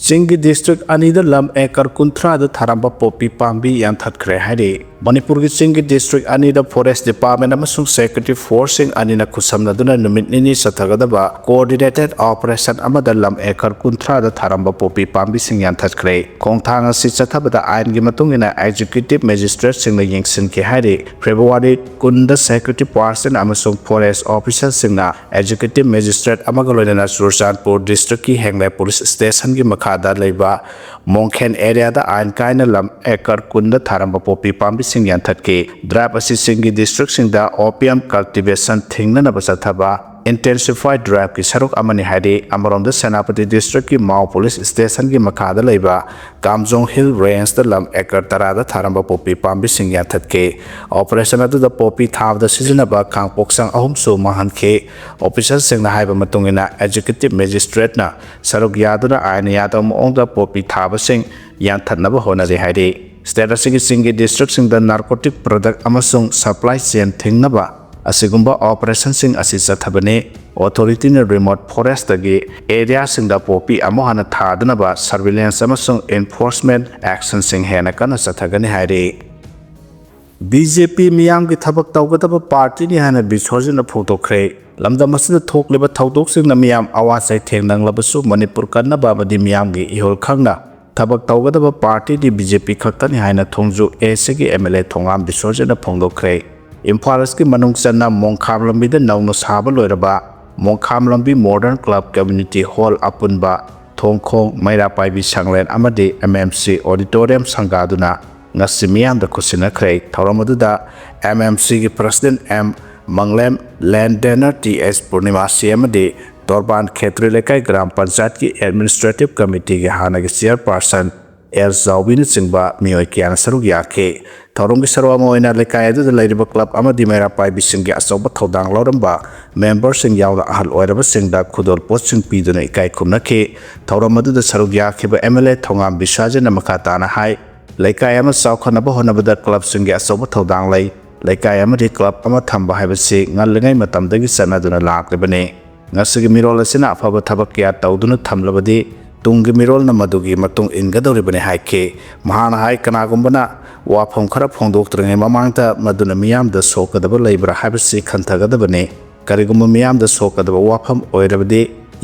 ꯆꯤꯡꯒꯤ district ꯑꯅꯤꯗ ꯂꯝ acre ꯀꯨꯟꯊ꯭ꯔꯥꯗ ꯊꯥꯔꯝꯕ poppy ꯄꯥꯝꯕꯤ ꯌꯥꯟꯊꯠꯈ꯭ꯔꯦ ꯍꯥꯏꯔꯤ꯫ ꯃꯅꯤꯄꯨꯔꯒꯤ ꯆꯤꯡꯒꯤ ꯗꯤꯁꯇ꯭ꯔꯤꯛ ꯑꯅꯤꯗ ꯐꯣꯔꯦꯁ ꯗꯤꯄꯥꯔꯠꯃꯦꯟ ꯑꯃꯁꯨꯡ ꯁꯦꯀ꯭ꯌꯨꯔꯤꯇꯤ ꯐꯣꯔꯁꯁꯤꯡ ꯑꯅꯤꯅ ꯈꯨꯠꯁꯝꯅꯗꯨꯅ ꯅꯨꯃꯤꯠ ꯅꯤꯅꯤ ꯆꯠꯊꯒꯗꯕ ꯀꯣꯑꯣꯔꯗꯤꯅꯦꯇꯦꯗ ꯑꯣꯄꯔꯦꯁꯟ ꯑꯃꯗ ꯂꯝ ꯑꯦꯀꯔ ꯀꯨꯟꯊ꯭ꯔꯥꯗ ꯊꯥꯔꯝꯕ ꯄꯣꯄꯤ ꯄꯥꯝꯕꯤꯁꯤꯡ ꯌꯥꯟꯊꯠꯈ꯭ꯔꯦ꯫ ꯈꯣꯡꯊꯥꯡ ꯑꯁꯤ ꯆꯠꯊꯕꯗ ꯑꯥꯏꯟꯒꯤ ꯃꯇꯨꯡ ꯏꯟꯅ ꯑꯦꯛꯖꯤꯀ꯭ꯌꯨꯇꯤꯚ ꯃꯦꯖꯤꯁꯇ꯭ꯔꯦꯠꯁꯤꯡꯅ ꯌꯦꯡꯁꯤꯟꯈꯤ ꯍꯥꯏꯔꯤ꯫ ꯐꯦꯕ꯭ꯔꯨꯋꯥꯔꯤ ꯀꯨꯟꯗ ꯁꯦꯀ꯭ꯌꯨꯔꯤꯇꯤ ꯄꯥꯔꯁꯟ ꯑꯃꯁꯨꯡ ꯐꯣꯔꯦꯁ ꯑꯣꯐꯤꯁꯔꯁꯤꯡꯅ ꯑꯦꯛꯖꯤꯀ꯭ꯌꯨꯇꯤꯚ ꯃꯦꯖꯤꯁꯇ꯭ꯔꯦꯠ ꯑꯃꯒ ꯂꯣꯏꯅꯅ ꯆꯨꯔꯆꯥꯟꯄꯨꯔ ꯗꯤꯁꯇ꯭ꯔꯤꯛꯀꯤ ꯍꯦꯡꯂꯦ ꯄꯨꯂꯤꯁ ꯁ꯭ꯇꯦꯁꯟꯒꯤ ꯃꯈꯥꯗ ꯂꯩꯕ ꯃꯣꯡꯈꯦꯟ ꯑꯦꯔꯤꯌꯥꯗ ꯑꯥꯏꯟ ꯀꯥꯏꯅ ꯂꯝ ꯑꯦꯀꯔ ꯀꯨꯟꯗ ꯊꯥꯔꯝꯕ ꯄꯣꯄꯤ ꯄꯥꯝꯕꯤꯁꯤꯡ ꯌꯥꯟꯊꯠꯈꯤ꯫ ꯗ꯭ꯔꯥꯏꯚ ꯑꯁꯤ ꯆꯤꯡꯒꯤ ꯗꯤꯁꯇ꯭ꯔꯤꯛꯁꯤꯡꯗ ꯑꯣꯄꯤꯌꯝ ꯀꯜꯇꯤꯚꯦꯁꯟ ꯊꯤꯡꯅꯅꯕ ꯆꯠꯊꯕ ꯏꯟꯇꯦꯟꯁꯤꯐꯥꯏ ꯗ꯭ꯔꯥꯏꯚꯀꯤ ꯁꯔꯨꯛ ꯑꯃꯅꯤ ꯍꯥꯏꯔꯤ꯫ ꯑꯃꯔꯣꯝꯗ ꯁꯦꯅꯥꯄꯇꯤ ꯗꯤꯁꯇ꯭ꯔꯤꯛꯀꯤ ꯃꯥꯎ ꯄꯨꯂꯤꯁ ꯁ꯭ꯇꯦꯁꯟꯒꯤ ꯃꯈꯥꯗ ꯂꯩꯕ ꯀꯥꯝꯖꯣꯡ ꯍꯤꯜ ꯔꯦꯟꯖꯇ ꯂꯝ ꯑꯦꯀꯔ ꯇꯔꯥꯗ ꯊꯥꯔꯝꯕ ꯄꯣꯄꯤ ꯄꯥꯝꯕꯤꯁꯤꯡ ꯌꯥꯟꯊꯠꯈꯤ꯫ ꯑꯣꯄꯔꯦꯁꯟ ꯑꯗꯨꯗ ꯄꯣꯄꯤ ꯊꯥꯕꯗ ꯁꯤꯖꯤꯟꯅꯕ ꯀꯥꯡꯄꯣꯛꯆꯪ ꯑꯍꯨꯝꯁꯨ ꯃꯥꯡꯍꯟꯈꯤ꯫ ꯑꯣꯐꯤꯁꯔꯁꯤꯡꯅ ꯍꯥꯏꯕ ꯃꯇꯨꯡ ꯏꯟꯅ ꯑꯦꯛꯖꯤꯀ꯭ꯌꯨꯇꯤꯚ ꯃꯦꯖꯤꯁꯇ꯭ꯔꯦꯠꯅ ꯁꯔꯨꯛ ꯌꯥꯗꯨꯅ ꯑꯥꯏꯟ ꯌꯥꯗꯕ ꯃꯑꯣꯡꯗ ꯄꯣꯄꯤ ꯊꯥꯕꯁꯤꯡ ꯌꯥꯟꯊꯠꯅꯕ ꯍꯣꯠꯅꯔꯤ ꯍꯥꯏꯔꯤ꯫ ꯁ꯭ꯇꯦꯠ ꯑꯁꯤꯒꯤ ꯆꯤꯡꯒꯤ ꯗꯤꯁꯇ꯭ꯔꯤꯛꯁꯤꯡꯗ ꯅꯥꯔꯀꯣꯇꯤꯛ ꯄ꯭ꯔꯗꯛ ꯑꯃꯁꯨꯡ ꯁꯄ꯭ꯂꯥꯏ ꯆꯦꯟ ꯊꯤꯡꯅꯕ ꯑꯁꯤꯒꯨꯝꯕ ꯑꯣꯄꯔꯦꯁꯟꯁꯤꯡ ꯑꯁꯤ ꯆꯠꯊꯕꯅꯤ꯫ ꯑꯣꯊꯣꯔꯤꯇꯤꯅ ꯔꯤꯃꯣꯠ ꯐꯣꯔꯦꯁꯇꯒꯤ ꯑꯦꯔꯤꯌꯥꯁꯤꯡꯗ ꯄꯣꯄꯤ ꯑꯃꯨꯛ ꯍꯟꯅ ꯊꯥꯗꯅꯕ ꯁꯔꯚꯤꯂꯦꯟꯁ ꯑꯃꯁꯨꯡ ꯏꯟꯐꯣꯔꯁꯃꯦꯟ ꯑꯦꯛꯁꯟꯁꯤꯡ ꯍꯦꯟꯅ ꯀꯟꯅ ꯆꯠꯊꯒꯅꯤ ꯍꯥꯏꯔꯤ꯫ ꯕꯤ ꯖꯦ ꯄꯤ ꯃꯤꯌꯥꯝꯒꯤ ꯊꯕꯛ ꯇꯧꯒꯗꯕ ꯄꯥꯔꯇꯤꯅꯤ ꯍꯥꯏꯅ ꯕꯤꯁ꯭ꯋꯖꯤꯠꯅ ꯐꯣꯡꯗꯣꯛꯈ꯭ꯔꯦ꯫ ꯂꯝꯗꯝ ꯑꯁꯤꯗ ꯊꯣꯛꯂꯤꯕ ꯊꯧꯗꯣꯛꯁꯤꯡꯅ ꯃꯤꯌꯥꯝ ꯑꯋꯥ ꯆꯩꯊꯦꯡ ꯅꯪꯂꯕꯁꯨ ꯃꯅꯤꯄꯨꯔ ꯀꯟꯅꯕ ꯑꯃꯗꯤ ꯃꯤꯌꯥꯝꯒꯤ ꯏꯍꯨꯜ ꯈꯪꯅ ꯊꯕꯛ ꯇꯧꯒꯗꯕ ꯄꯥꯔꯇꯤꯗꯤ ꯕꯤ ꯖꯦ ꯄꯤ ꯈꯛꯇꯅꯤ ꯍꯥꯏꯅ ꯊꯣꯡꯖꯨ ꯑꯦ ꯁꯤꯒꯤ ꯑꯦꯝ ꯑꯦꯜ ꯑꯦ ꯊꯣꯉꯥꯝ ꯕꯤꯁ꯭ꯋꯖꯤꯠꯅ ꯐꯣꯡꯗꯣꯛꯈ꯭ꯔꯦ꯫ ꯏꯝꯐꯥꯜ ꯏꯁꯀꯤ ꯃꯅꯨꯡ ꯆꯟꯅ ꯃꯣꯡꯈꯥꯝ ꯂꯝꯕꯤꯗ ꯅꯧꯅ ꯁꯥꯕ ꯂꯣꯏꯔꯕ ꯃꯣꯡꯈꯥꯝ ꯂꯝꯕꯤ ꯃꯣꯗꯔꯟ ꯀ꯭ꯂꯕ ꯀꯝꯃ꯭ꯌꯨꯅꯤꯇꯤ ꯍꯣꯜ ꯑꯄꯨꯟꯕ ꯊꯣꯡꯈꯣꯡ ꯃꯩꯔꯥ ꯄꯥꯏꯕꯤ ꯁꯪꯂꯦꯟ ꯑꯃꯗꯤ ꯑꯦꯝ ꯑꯦꯝ ꯁꯤ ꯑꯣꯗꯤꯇꯣꯔꯤꯌꯝ ꯁꯪꯒꯥꯗꯨꯅ ꯉꯁꯤ ꯃꯤꯌꯥꯝꯗ ꯈꯨꯠꯁꯤꯟꯅꯈ꯭ꯔꯦ꯫ ꯊꯧꯔꯝ ꯑꯗꯨꯗ ꯑꯦꯝ ꯑꯦꯝ ꯁꯤꯒꯤ ꯄ꯭ꯔꯁꯤꯗꯦꯟꯠ ꯑꯦꯝ ꯃꯪꯂꯦꯝ, ꯂꯦꯟ ꯗꯦꯅꯔ ꯇꯤ ꯑꯦꯁ ꯄꯨꯔꯅꯤꯃꯥꯁꯤ ꯑꯃꯗꯤ ꯇꯣꯔꯕꯥꯟ ꯈꯦꯇ꯭ꯔꯤ ꯂꯩꯀꯥꯏ ꯒ꯭ꯔꯥꯝ ꯄꯟꯆꯥꯌꯠꯀꯤ ꯑꯦꯗꯃꯤꯅꯤꯁꯇ꯭ꯔꯦꯇꯤꯚ ꯀꯃꯤꯇꯤꯒꯤ ꯍꯥꯟꯅꯒꯤ ꯆꯤꯌꯔꯄꯥꯔꯁꯟ ꯑꯦꯜ ꯖꯥꯎꯕꯤꯅꯆꯤꯡꯕ ꯃꯤꯑꯣꯏ ꯀꯌꯥꯅ ꯁꯔꯨꯛ ꯌꯥꯈꯤ꯫ ꯊꯧꯔꯝꯒꯤ ꯁꯔꯨꯛ ꯑꯃ ꯑꯣꯏꯅ ꯂꯩꯀꯥꯏ ꯑꯗꯨꯗ ꯂꯩꯔꯤꯕ ꯀ꯭ꯂꯕ ꯑꯃꯗꯤ ꯃꯩꯔꯥ ꯄꯥꯏꯕꯤꯁꯤꯡꯒꯤ ꯑꯆꯧꯕ ꯊꯧꯗꯥꯡ ꯂꯧꯔꯝꯕ ꯃꯦꯝꯕꯔꯁꯤꯡ ꯌꯥꯎꯅ ꯑꯍꯜ ꯑꯣꯏꯔꯕꯁꯤꯡꯗ ꯈꯨꯗꯣꯜ ꯄꯣꯠꯁꯤꯡ ꯄꯤꯗꯨꯅ ꯏꯀꯥꯏ ꯈꯨꯝꯅꯈꯤ꯫ ꯊꯧꯔꯝ ꯑꯗꯨꯗ ꯁꯔꯨꯛ ꯌꯥꯈꯤꯕ ꯑꯦꯝ ꯑꯦꯜ ꯑꯦ ꯊꯣꯉꯥꯝ ꯕꯤꯁ꯭ꯋꯖꯤꯠꯅ ꯃꯈꯥ ꯇꯥꯅ ꯍꯥꯏ, ꯂꯩꯀꯥꯏ ꯑꯃ ꯆꯥꯎꯈꯠꯅꯕ ꯍꯣꯠꯅꯕꯗ ꯀ꯭ꯂꯕꯁꯤꯡꯒꯤ ꯑꯆꯧꯕ ꯊꯧꯗꯥꯡ ꯂꯩ꯫ ꯂꯩꯀꯥꯏ ꯑꯃꯗꯤ ꯀ꯭ꯂꯕ ꯑꯃ ꯊꯝꯕ ꯍꯥꯏꯕꯁꯤ ꯉꯜꯂꯤꯉꯩ ꯃꯇꯝꯗꯒꯤ ꯆꯠꯅꯗꯨꯅ ꯂꯥꯛꯂꯤꯕꯅꯤ꯫ ꯉꯁꯤꯒꯤ ꯃꯤꯔꯣꯜ ꯑꯁꯤꯅ ꯑꯐꯕ ꯊꯕꯛ ꯀꯌꯥ ꯇꯧꯗꯨꯅ ꯊꯝꯂꯕꯗꯤ ꯇꯨꯡꯒꯤ ꯃꯤꯔꯣꯜꯅ ꯃꯗꯨꯒꯤ ꯃꯇꯨꯡ ꯏꯟꯒꯗꯧꯔꯤꯕꯅꯤ ꯍꯥꯏꯈꯤ꯫ ꯃꯍꯥꯛꯅ ꯍꯥꯏ, ꯀꯅꯥꯒꯨꯝꯕꯅ ꯋꯥꯐꯝ ꯈꯔ ꯐꯣꯡꯗꯣꯛꯇ꯭ꯔꯤꯉꯩ ꯃꯃꯥꯡꯗ ꯃꯗꯨꯅ ꯃꯤꯌꯥꯝꯗ ꯁꯣꯛꯀꯗꯕ ꯂꯩꯕ꯭ꯔꯥ ꯍꯥꯏꯕꯁꯤ ꯈꯟꯊꯒꯗꯕꯅꯤ꯫ ꯀꯔꯤꯒꯨꯝꯕ ꯃꯤꯌꯥꯝꯗ ꯁꯣꯛꯀꯗꯕ ꯋꯥꯐꯝ ꯑꯣꯏꯔꯕꯗꯤ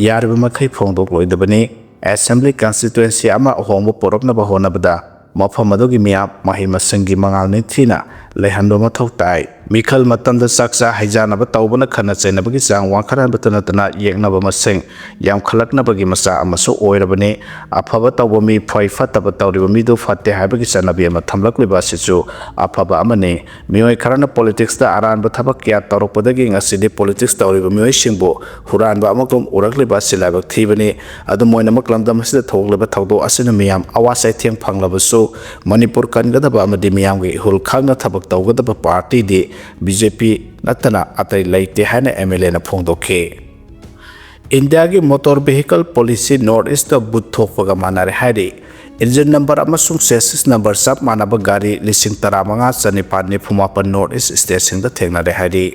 ꯌꯥꯔꯤꯕ ꯃꯈꯩ ꯐꯣꯡꯗꯣꯛꯂꯣꯏꯗꯕꯅꯤ꯫ ꯑꯦꯁꯦꯝꯕ꯭ꯂꯤ ꯀꯟꯁꯇꯤꯇ꯭ꯋꯦꯟꯁꯤ ꯑꯃ ꯑꯍꯣꯡꯕ ꯄꯨꯔꯛꯅꯕ ꯍꯣꯠꯅꯕꯗ ꯃꯐꯝ ꯑꯗꯨꯒꯤ ꯃꯤꯌꯥꯝ ꯃꯍꯩ ꯃꯁꯤꯡꯒꯤ ꯃꯉꯥꯜ ꯅꯤꯡꯊꯤꯅ ꯂꯩꯍꯟꯕ ꯃꯊꯧ ꯇꯥꯏ꯫ ꯃꯤꯈꯜ ꯃꯇꯝꯗ ꯆꯥꯛꯆꯥ ꯍꯩꯖꯥꯟꯅꯕ ꯇꯧꯕꯅ ꯈꯠꯅ ꯆꯩꯅꯕꯒꯤ ꯆꯥꯡ ꯋꯥꯡꯈꯠꯍꯟꯕꯇ ꯅꯠꯇꯅ ꯌꯦꯛꯅꯕ ꯃꯁꯤꯡ ꯌꯥꯝꯈꯠꯂꯛꯅꯕꯒꯤ ꯃꯆꯥꯛ ꯑꯃꯁꯨ ꯑꯣꯏꯔꯕꯅꯤ꯫ ꯑꯐꯕ ꯇꯧꯕ ꯃꯤ ꯐꯩ, ꯐꯠꯇꯕ ꯇꯧꯔꯤꯕ ꯃꯤꯗꯨ ꯐꯠꯇꯦ ꯍꯥꯏꯕꯒꯤ ꯆꯠꯅꯕꯤ ꯑꯃ ꯊꯝꯂꯛꯂꯤꯕ ꯑꯁꯤꯁꯨ ꯑꯐꯕ ꯑꯃꯅꯤ꯫ ꯃꯤꯑꯣꯏ ꯈꯔꯅ ꯄꯣꯂꯤꯇꯤꯛꯁꯇ ꯑꯔꯥꯟꯕ ꯊꯕꯛ ꯀꯌꯥ ꯇꯧꯔꯛꯄꯗꯒꯤ ꯉꯁꯤꯗꯤ ꯄꯣꯂꯤꯇꯤꯛꯁ ꯇꯧꯔꯤꯕ ꯃꯤꯑꯣꯏꯁꯤꯡꯕꯨ ꯍꯨꯔꯥꯟꯕ ꯑꯃꯒꯨꯝ ꯎꯔꯛꯂꯤꯕ ꯑꯁꯤ ꯂꯥꯏꯕꯛ ꯊꯤꯕꯅꯤ꯫ ꯑꯗꯨꯝ ꯑꯣꯏꯅꯃꯛ, ꯂꯝꯗꯝ ꯑꯁꯤꯗ ꯊꯣꯛꯂꯤꯕ ꯊꯧꯗꯣꯛ ꯑꯁꯤꯅ ꯃꯤꯌꯥꯝ ꯑꯋꯥ ꯆꯩꯊꯦꯡ ꯐꯪꯂꯕꯁꯨ, ꯃꯅꯤꯄꯨꯔ ꯀꯟꯒꯗꯕ ꯑꯃꯗꯤ ꯃꯤꯌꯥꯝꯒꯤ ꯏꯍꯨꯜ ꯈꯪꯅ ꯊꯕꯛ ꯇꯧꯒꯗꯕ ꯄꯥꯔꯇꯤꯗꯤ ꯕꯤ ꯖꯦ ꯄꯤ ꯅꯠꯇꯅ ꯑꯇꯩ ꯂꯩꯇꯦ ꯍꯥꯏꯅ ꯑꯦꯝ ꯑꯦꯜ ꯑꯦꯅ ꯐꯣꯡꯗꯣꯛꯈꯤ꯫ ꯏꯟꯗꯤꯌꯥꯒꯤ ꯃꯣꯇꯣꯔ ꯚꯦꯍꯤꯀꯜ ꯄꯣꯂꯤꯁꯤ ꯅꯣꯔꯠ ꯏꯁꯇ ꯕꯨꯠ ꯊꯣꯛꯄꯒ ꯃꯥꯟꯅꯔꯦ ꯍꯥꯏꯔꯤ꯫ ꯏꯟꯖꯤꯟ ꯅꯝꯕꯔ ꯑꯃꯁꯨꯡ ꯆꯦꯁꯤꯁ ꯅꯝꯕꯔ ꯆꯞ ꯃꯥꯟꯅꯕ ꯒꯥꯔꯤ ꯂꯤꯁꯤꯡ ꯇꯔꯥꯃꯉꯥ ꯆꯅꯤꯄꯥꯟ ꯅꯤꯐꯨ ꯃꯥꯄꯟ ꯅꯣꯔꯠ ꯏꯁ ꯁ꯭ꯇꯦꯠꯁꯤꯡꯗ ꯊꯦꯡꯅꯔꯦ ꯍꯥꯏꯔꯤ꯫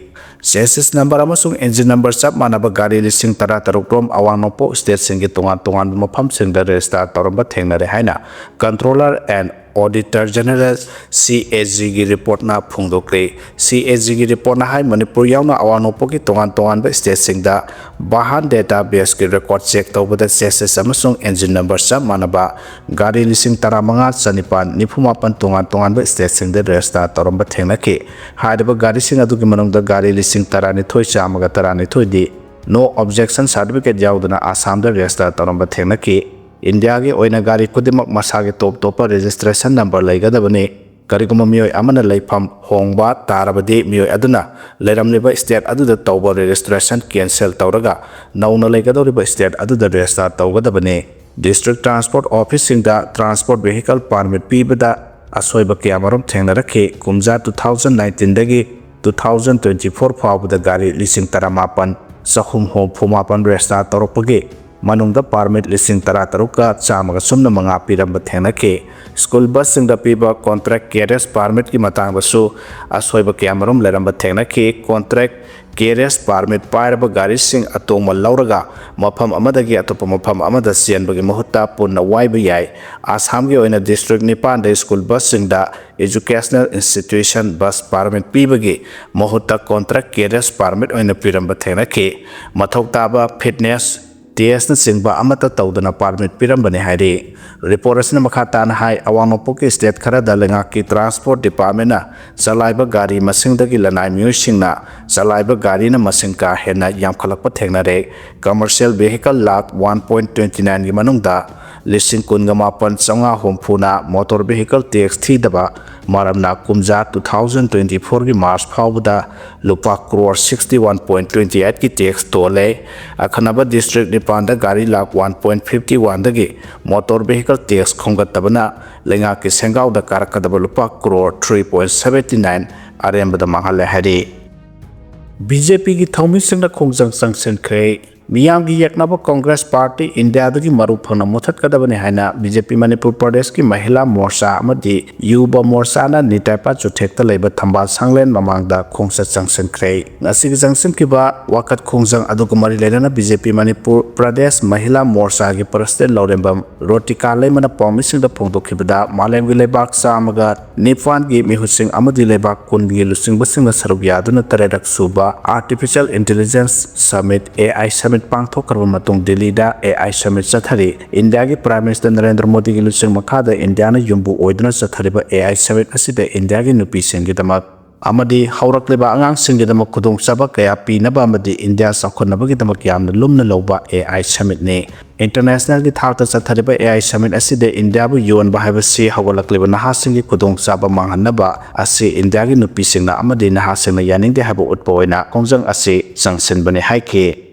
ꯆꯦꯁꯤꯁ ꯅꯝꯕꯔ ꯑꯃꯁꯨꯡ ꯏꯟꯖꯤꯟ ꯅꯝꯕꯔ ꯆꯞ ꯃꯥꯟꯅꯕ ꯒꯥꯔꯤ ꯂꯤꯁꯤꯡ ꯇꯔꯥ ꯇꯔꯨꯛ ꯔꯣꯝ ꯑꯋꯥꯡ ꯅꯣꯡꯄꯣꯛ ꯁ꯭ꯇꯦꯠꯁꯤꯡꯒꯤ ꯇꯣꯉꯥꯟ ꯇꯣꯉꯥꯟꯕ ꯃꯐꯝꯁꯤꯡꯗ ꯔꯦꯖꯤꯁꯇꯥꯔ ꯇꯧꯔꯝꯕ ꯊꯦꯡꯅꯔꯦ ꯍꯥꯏꯅ ꯀꯟꯇ꯭ꯔꯣꯂꯔ ꯑꯦꯟ ꯑꯣꯗꯤꯇꯔ ꯖꯦꯅꯔꯦꯜ, ꯁꯤ ꯑꯦ ꯖꯤꯒꯤ ꯔꯤꯄꯣꯔꯠꯅ ꯐꯣꯡꯗꯣꯛꯂꯤ꯫ ꯁꯤ ꯑꯦ ꯖꯤꯒꯤ ꯔꯤꯄꯣꯔꯠꯅ ꯍꯥꯏ, ꯃꯅꯤꯄꯨꯔ ꯌꯥꯎꯅ ꯑꯋꯥꯡ ꯅꯣꯡꯄꯣꯛꯀꯤ ꯇꯣꯉꯥꯟ ꯇꯣꯉꯥꯟꯕ ꯁ꯭ꯇꯦꯠꯁꯤꯡꯗ ꯚꯥꯍꯥꯟ ꯗꯦꯇꯥ ꯕꯦꯁꯀꯤ ꯔꯦꯀꯣꯔꯗ ꯆꯦꯛ ꯇꯧꯕꯗ ꯆꯦꯁꯤꯁ ꯑꯃꯁꯨꯡ ꯏꯟꯖꯤꯟ ꯅꯝꯕꯔ ꯆꯞ ꯃꯥꯟꯅꯕ ꯒꯥꯔꯤ ꯂꯤꯁꯤꯡ ꯇꯔꯥꯃꯉꯥ ꯆꯅꯤꯄꯥꯟ ꯅꯤꯐꯨ ꯃꯥꯄꯟ ꯇꯣꯉꯥꯟ ꯇꯣꯉꯥꯟꯕ ꯁ꯭ꯇꯦꯠꯁꯤꯡꯗ ꯔꯦꯖꯤꯁꯇꯥꯔ ꯇꯧꯔꯝꯕ ꯊꯦꯡꯅꯈꯤ꯫ ꯍꯥꯏꯔꯤꯕ ꯒꯥꯔꯤꯁꯤꯡ ꯑꯗꯨꯒꯤ ꯃꯅꯨꯡꯗ ꯒꯥꯔꯤ ꯂꯤꯁꯤꯡ ꯇꯔꯥꯅꯤꯊꯣꯏ ꯆꯥꯝꯃꯒ ꯇꯔꯥꯅꯤꯊꯣꯏꯗꯤ no objection certificate ꯌꯥꯎꯗꯅ ꯑꯁꯥꯝꯗ ꯔꯦꯖꯤꯁꯇꯥꯔ ꯇꯧꯔꯝꯕ ꯊꯦꯡꯅꯈꯤ꯫ ꯏꯟꯗꯤꯌꯥꯒꯤ ꯑꯣꯏꯅ ꯒꯥꯔꯤ ꯈꯨꯗꯤꯡꯃꯛ ꯃꯁꯥꯒꯤ ꯇꯣꯞ ꯇꯣꯞꯄ ꯔꯦꯖꯤꯁꯇ꯭ꯔꯦꯁꯟ ꯅꯝꯕꯔ ꯂꯩꯒꯗꯕꯅꯤ꯫ ꯀꯔꯤꯒꯨꯝꯕ ꯃꯤꯑꯣꯏ ꯑꯃꯅ ꯂꯩꯐꯝ ꯍꯣꯡꯕ ꯇꯥꯔꯕꯗꯤ, ꯃꯤꯑꯣꯏ ꯑꯗꯨꯅ ꯂꯩꯔꯝꯂꯤꯕ ꯁ꯭ꯇꯦꯠ ꯑꯗꯨꯗ ꯇꯧꯕ ꯔꯦꯖꯤꯁꯇ꯭ꯔꯦꯁꯟ ꯀꯦꯟꯁꯦꯜ ꯇꯧꯔꯒ ꯅꯧꯅ ꯂꯩꯒꯗꯧꯔꯤꯕ ꯁ꯭ꯇꯦꯠ ꯑꯗꯨꯗ ꯔꯦꯖꯤꯁꯇꯥꯔ ꯇꯧꯒꯗꯕꯅꯤ꯫ ꯗꯤꯁꯇ꯭ꯔꯤꯛ ꯇ꯭ꯔꯥꯟꯁꯄꯣꯔꯠ ꯑꯣꯐꯤꯁꯁꯤꯡꯗ ꯇ꯭ꯔꯥꯟꯁꯄꯣꯔꯠ ꯚꯦꯍꯤꯀꯜ ꯄꯥꯔꯃꯤꯠ ꯄꯤꯕꯗ ꯑꯁꯣꯏꯕ ꯀꯌꯥꯃꯔꯨꯝ ꯊꯦꯡꯅꯔꯛꯈꯤ꯫ ꯀꯨꯝꯖꯥ two thousand nineteenꯗꯒꯤ two thousand twenty four ꯐꯥꯎꯕꯗ ꯒꯥꯔꯤ ꯂꯤꯁꯤꯡ ꯇꯔꯥꯃꯥꯄꯟ ꯆꯍꯨꯝ ꯍꯨꯝꯐꯨ ꯃꯥꯄꯟ ꯔꯦꯖꯤꯁꯇꯥꯔ ꯇꯧꯔꯛꯄꯒꯤ ꯃꯅꯨꯡꯗ ꯄꯥꯔꯃꯤꯠ ꯂꯤꯁꯤꯡ ꯇꯔꯥ ꯇꯔꯨꯛꯀ ꯆꯥꯝꯃꯒ ꯁꯨꯞꯅ ꯃꯉꯥ ꯄꯤꯔꯝꯕ ꯊꯦꯡꯅꯈꯤ꯫ ꯁ꯭ꯀꯨꯜ ꯕꯁꯁꯤꯡꯗ ꯄꯤꯕ ꯀꯣꯟꯇ꯭ꯔꯦꯛ ꯀꯦꯔꯤꯌꯔ ꯄꯥꯔꯃꯤꯠꯀꯤ ꯃꯇꯥꯡꯗꯁꯨ ꯑꯁꯣꯏꯕ ꯀꯌꯥꯃꯔꯨꯝ ꯂꯩꯔꯝꯕ ꯊꯦꯡꯅꯈꯤ꯫ ꯀꯣꯟꯇ꯭ꯔꯦꯛ ꯀꯦꯔꯤꯌꯔ ꯄꯥꯔꯃꯤꯠ ꯄꯥꯏꯔꯕ ꯒꯥꯔꯤꯁꯤꯡ ꯑꯇꯣꯡꯕ ꯂꯧꯔꯒ ꯃꯐꯝ ꯑꯃꯗꯒꯤ ꯑꯇꯣꯞꯄ ꯃꯐꯝ ꯑꯃꯗ ꯆꯦꯟꯕꯒꯤ ꯃꯍꯨꯠꯇ ꯄꯨꯟꯅ ꯋꯥꯏꯕ ꯌꯥꯏ꯫ ꯑꯁꯥꯝꯒꯤ ꯑꯣꯏꯅ ꯗꯤꯁꯇ꯭ꯔꯤꯛ ꯅꯤꯄꯥꯟꯗ school ꯕꯁꯁꯤꯡꯗ educational institution bus permit ꯄꯤꯕꯒꯤ ꯃꯍꯨꯠꯇ contract carriers permit ꯑꯣꯏꯅ ꯄꯤꯔꯝꯕ ꯊꯦꯡꯅꯈꯤ꯫ ꯃꯊꯧ ꯇꯥꯕ fitness testꯅꯆꯤꯡꯕ ꯑꯃꯠꯇ ꯇꯧꯗꯅ permit ꯄꯤꯔꯝꯕꯅꯤ ꯍꯥꯏꯔꯤ꯫ Report ꯑꯁꯤꯅ ꯃꯈꯥ ꯇꯥꯅ ꯍꯥꯏ, ꯑꯋꯥꯡ ꯅꯣꯡꯄꯣꯛꯀꯤ state ꯈꯔꯗ ꯂꯩꯉꯥꯛꯀꯤ transport departmentꯅ ꯆꯂꯥꯏꯕ ꯒꯥꯔꯤ ꯃꯁꯤꯡꯗꯒꯤ ꯂꯅꯥꯏ ꯃꯤꯑꯣꯏꯁꯤꯡꯅ ꯆꯂꯥꯏꯕ ꯒꯥꯔꯤꯅ ꯃꯁꯤꯡ ꯀꯥ ꯍꯦꯟꯅ ꯌꯥꯝꯈꯠꯂꯛꯄ ꯊꯦꯡꯅꯔꯦ꯫ Commercial vehicle lakh one point twenty nineꯒꯤ ꯃꯅꯨꯡꯗ ꯂꯤꯁꯤꯡ ꯀꯨꯟꯒ ꯃꯥꯄꯟ ꯆꯥꯝꯃꯉꯥ ꯍꯨꯝꯐꯨꯅ motor vehicle tax ꯊꯤꯗꯕ ꯃꯔꯝꯅ ꯀꯨꯝꯖꯥ two thousand twenty fourꯒꯤ March ꯐꯥꯎꯕꯗ ꯂꯨꯄꯥ crore sixty one point twenty eightꯀꯤ tax ꯇꯣꯜꯂꯦ꯫ ꯑꯈꯟꯅꯕ district ꯅꯤꯄꯥꯟꯗ ꯒꯥꯔꯤ lakh one point fifty oneꯗꯒꯤ motor vehicle tax ꯈꯣꯝꯒꯠꯇꯕꯅ ꯂꯩꯉꯥꯛꯀꯤ ꯁꯦꯟꯒꯥꯎꯗ ꯀꯥꯔꯛꯀꯗꯕ ꯂꯨꯄꯥ crore three point seventy nine ꯑꯔꯦꯝꯕꯗ ꯃꯥꯡꯍꯜꯂꯦ ꯍꯥꯏꯔꯤ꯫ BJPꯒꯤ ꯊꯧꯃꯤꯁꯤꯡꯅ ꯈꯣꯡꯖꯪ ꯆꯪꯁꯤꯟꯈ꯭ꯔꯦ꯫ ꯃꯤꯌꯥꯝꯒꯤ ꯌꯦꯛꯅꯕ ꯀꯣꯡꯒ꯭ꯔꯦꯁ ꯄꯥꯔꯇꯤ ꯏꯟꯗꯤꯌꯥꯗꯒꯤ ꯃꯔꯨ ꯐꯪꯅ ꯃꯨꯊꯠꯀꯗꯕꯅꯤ ꯍꯥꯏꯅ BJP ꯃꯅꯤꯄꯨꯔ ꯄ꯭ꯔꯗꯦꯁꯀꯤ ꯃꯍꯤꯂꯥ ꯃꯣꯔꯆꯥ ꯑꯃꯗꯤ ꯌꯨꯕ ꯃꯣꯔꯆꯥꯅ ꯅꯤꯇꯥꯏꯄꯥ ꯆꯨꯊꯦꯛꯇ ꯂꯩꯕ ꯊꯝꯕꯥꯜ ꯁꯪꯂꯦꯟ ꯃꯃꯥꯡꯗ ꯈꯣꯡꯆꯠ ꯆꯪꯁꯤꯟꯈ꯭ꯔꯦ꯫ ꯉꯁꯤꯒꯤ ꯆꯪꯁꯤꯟꯈꯤꯕ ꯋꯥꯀꯠ ꯈꯣꯡꯖꯪ ꯑꯗꯨꯒ ꯃꯔꯤ ꯂꯩꯅꯅ BJP ꯃꯅꯤꯄꯨꯔ ꯄ꯭ꯔꯗꯦꯁ ꯃꯍꯤꯂꯥ ꯃꯣꯔꯆꯥꯒꯤ ꯄ꯭ꯔꯁꯤꯗꯦꯟ ꯂꯧꯔꯦꯝꯕꯝ ꯔꯣꯇꯤꯀꯥ ꯂꯩꯃꯅ ꯄꯥꯎꯃꯤꯁꯤꯡꯗ ꯐꯣꯡꯗꯣꯛꯈꯤꯕꯗ, ꯃꯥꯂꯦꯝꯒꯤ ꯂꯩꯕꯥꯛ ꯆꯥꯝꯃꯒ ꯅꯤꯄꯥꯟꯒꯤ ꯃꯤꯍꯨꯠꯁꯤꯡ ꯑꯃꯗꯤ ꯂꯩꯕꯥꯛ ꯀꯨꯟꯒꯤ ꯂꯨꯆꯤꯡꯕꯁꯤꯡꯅ ꯁꯔꯨꯛ ꯌꯥꯗꯨꯅ ꯇꯔꯦꯠꯔꯛ ꯁꯨꯕ Artificial Intelligence Summit, AI Summit ꯄꯥꯡꯊꯣꯛꯈ꯭ꯔꯕ ꯃꯇꯨꯡ ꯗꯤꯜꯂꯤꯗ AI Summit ꯆꯠꯊꯔꯤ꯫ ꯏꯟꯗꯤꯌꯥꯒꯤ Prime Minister ꯅꯔꯦꯟꯗ꯭ꯔ ꯃꯣꯗꯤꯒꯤ ꯂꯨꯆꯤꯡ ꯃꯈꯥꯗ ꯏꯟꯗꯤꯌꯥꯅ ꯌꯨꯝꯕꯨ ꯑꯣꯏꯗꯨꯅ ꯆꯠꯊꯔꯤꯕ AI Summit ꯑꯁꯤꯗ ꯏꯟꯗꯤꯌꯥꯒꯤ ꯅꯨꯄꯤꯁꯤꯡꯒꯤꯗꯃꯛ ꯑꯃꯗꯤ ꯍꯧꯔꯛꯂꯤꯕ ꯑꯉꯥꯡꯁꯤꯡꯒꯤꯗꯃꯛ ꯈꯨꯗꯣꯡꯆꯥꯕ ꯀꯌꯥ ꯄꯤꯅꯕ ꯑꯃꯗꯤ ꯏꯟꯗꯤꯌꯥ ꯆꯥꯎꯈꯠꯅꯕꯒꯤꯗꯃꯛ ꯌꯥꯝꯅ ꯂꯨꯝꯅ ꯂꯧꯕ AI Summitꯅꯤ꯫ Internationalꯒꯤ ꯊꯥꯛꯇ ꯆꯠꯊꯔꯤꯕ AI Summit ꯑꯁꯤꯗ ꯏꯟꯗꯤꯌꯥꯕꯨ ꯌꯣꯟꯕ ꯍꯥꯏꯕꯁꯤ ꯍꯧꯒꯠꯂꯛꯂꯤꯕ ꯅꯍꯥꯁꯤꯡꯒꯤ ꯈꯨꯗꯣꯡꯆꯥꯕ ꯃꯥꯡꯍꯟꯅꯕ ꯑꯁꯤ ꯏꯟꯗꯤꯌꯥꯒꯤ ꯅꯨꯄꯤꯁꯤꯡꯅ ꯑꯃꯗꯤ ꯅꯍꯥꯁꯤꯡꯅ ꯌꯥꯅꯤꯡꯗꯦ ꯍꯥꯏꯕ ꯎꯠꯄ ꯑꯣꯏꯅ ꯈꯣꯡꯖꯪ ꯑꯁꯤ ꯆꯪꯁꯤꯟꯕꯅꯤ ꯍꯥꯏꯈꯤ꯫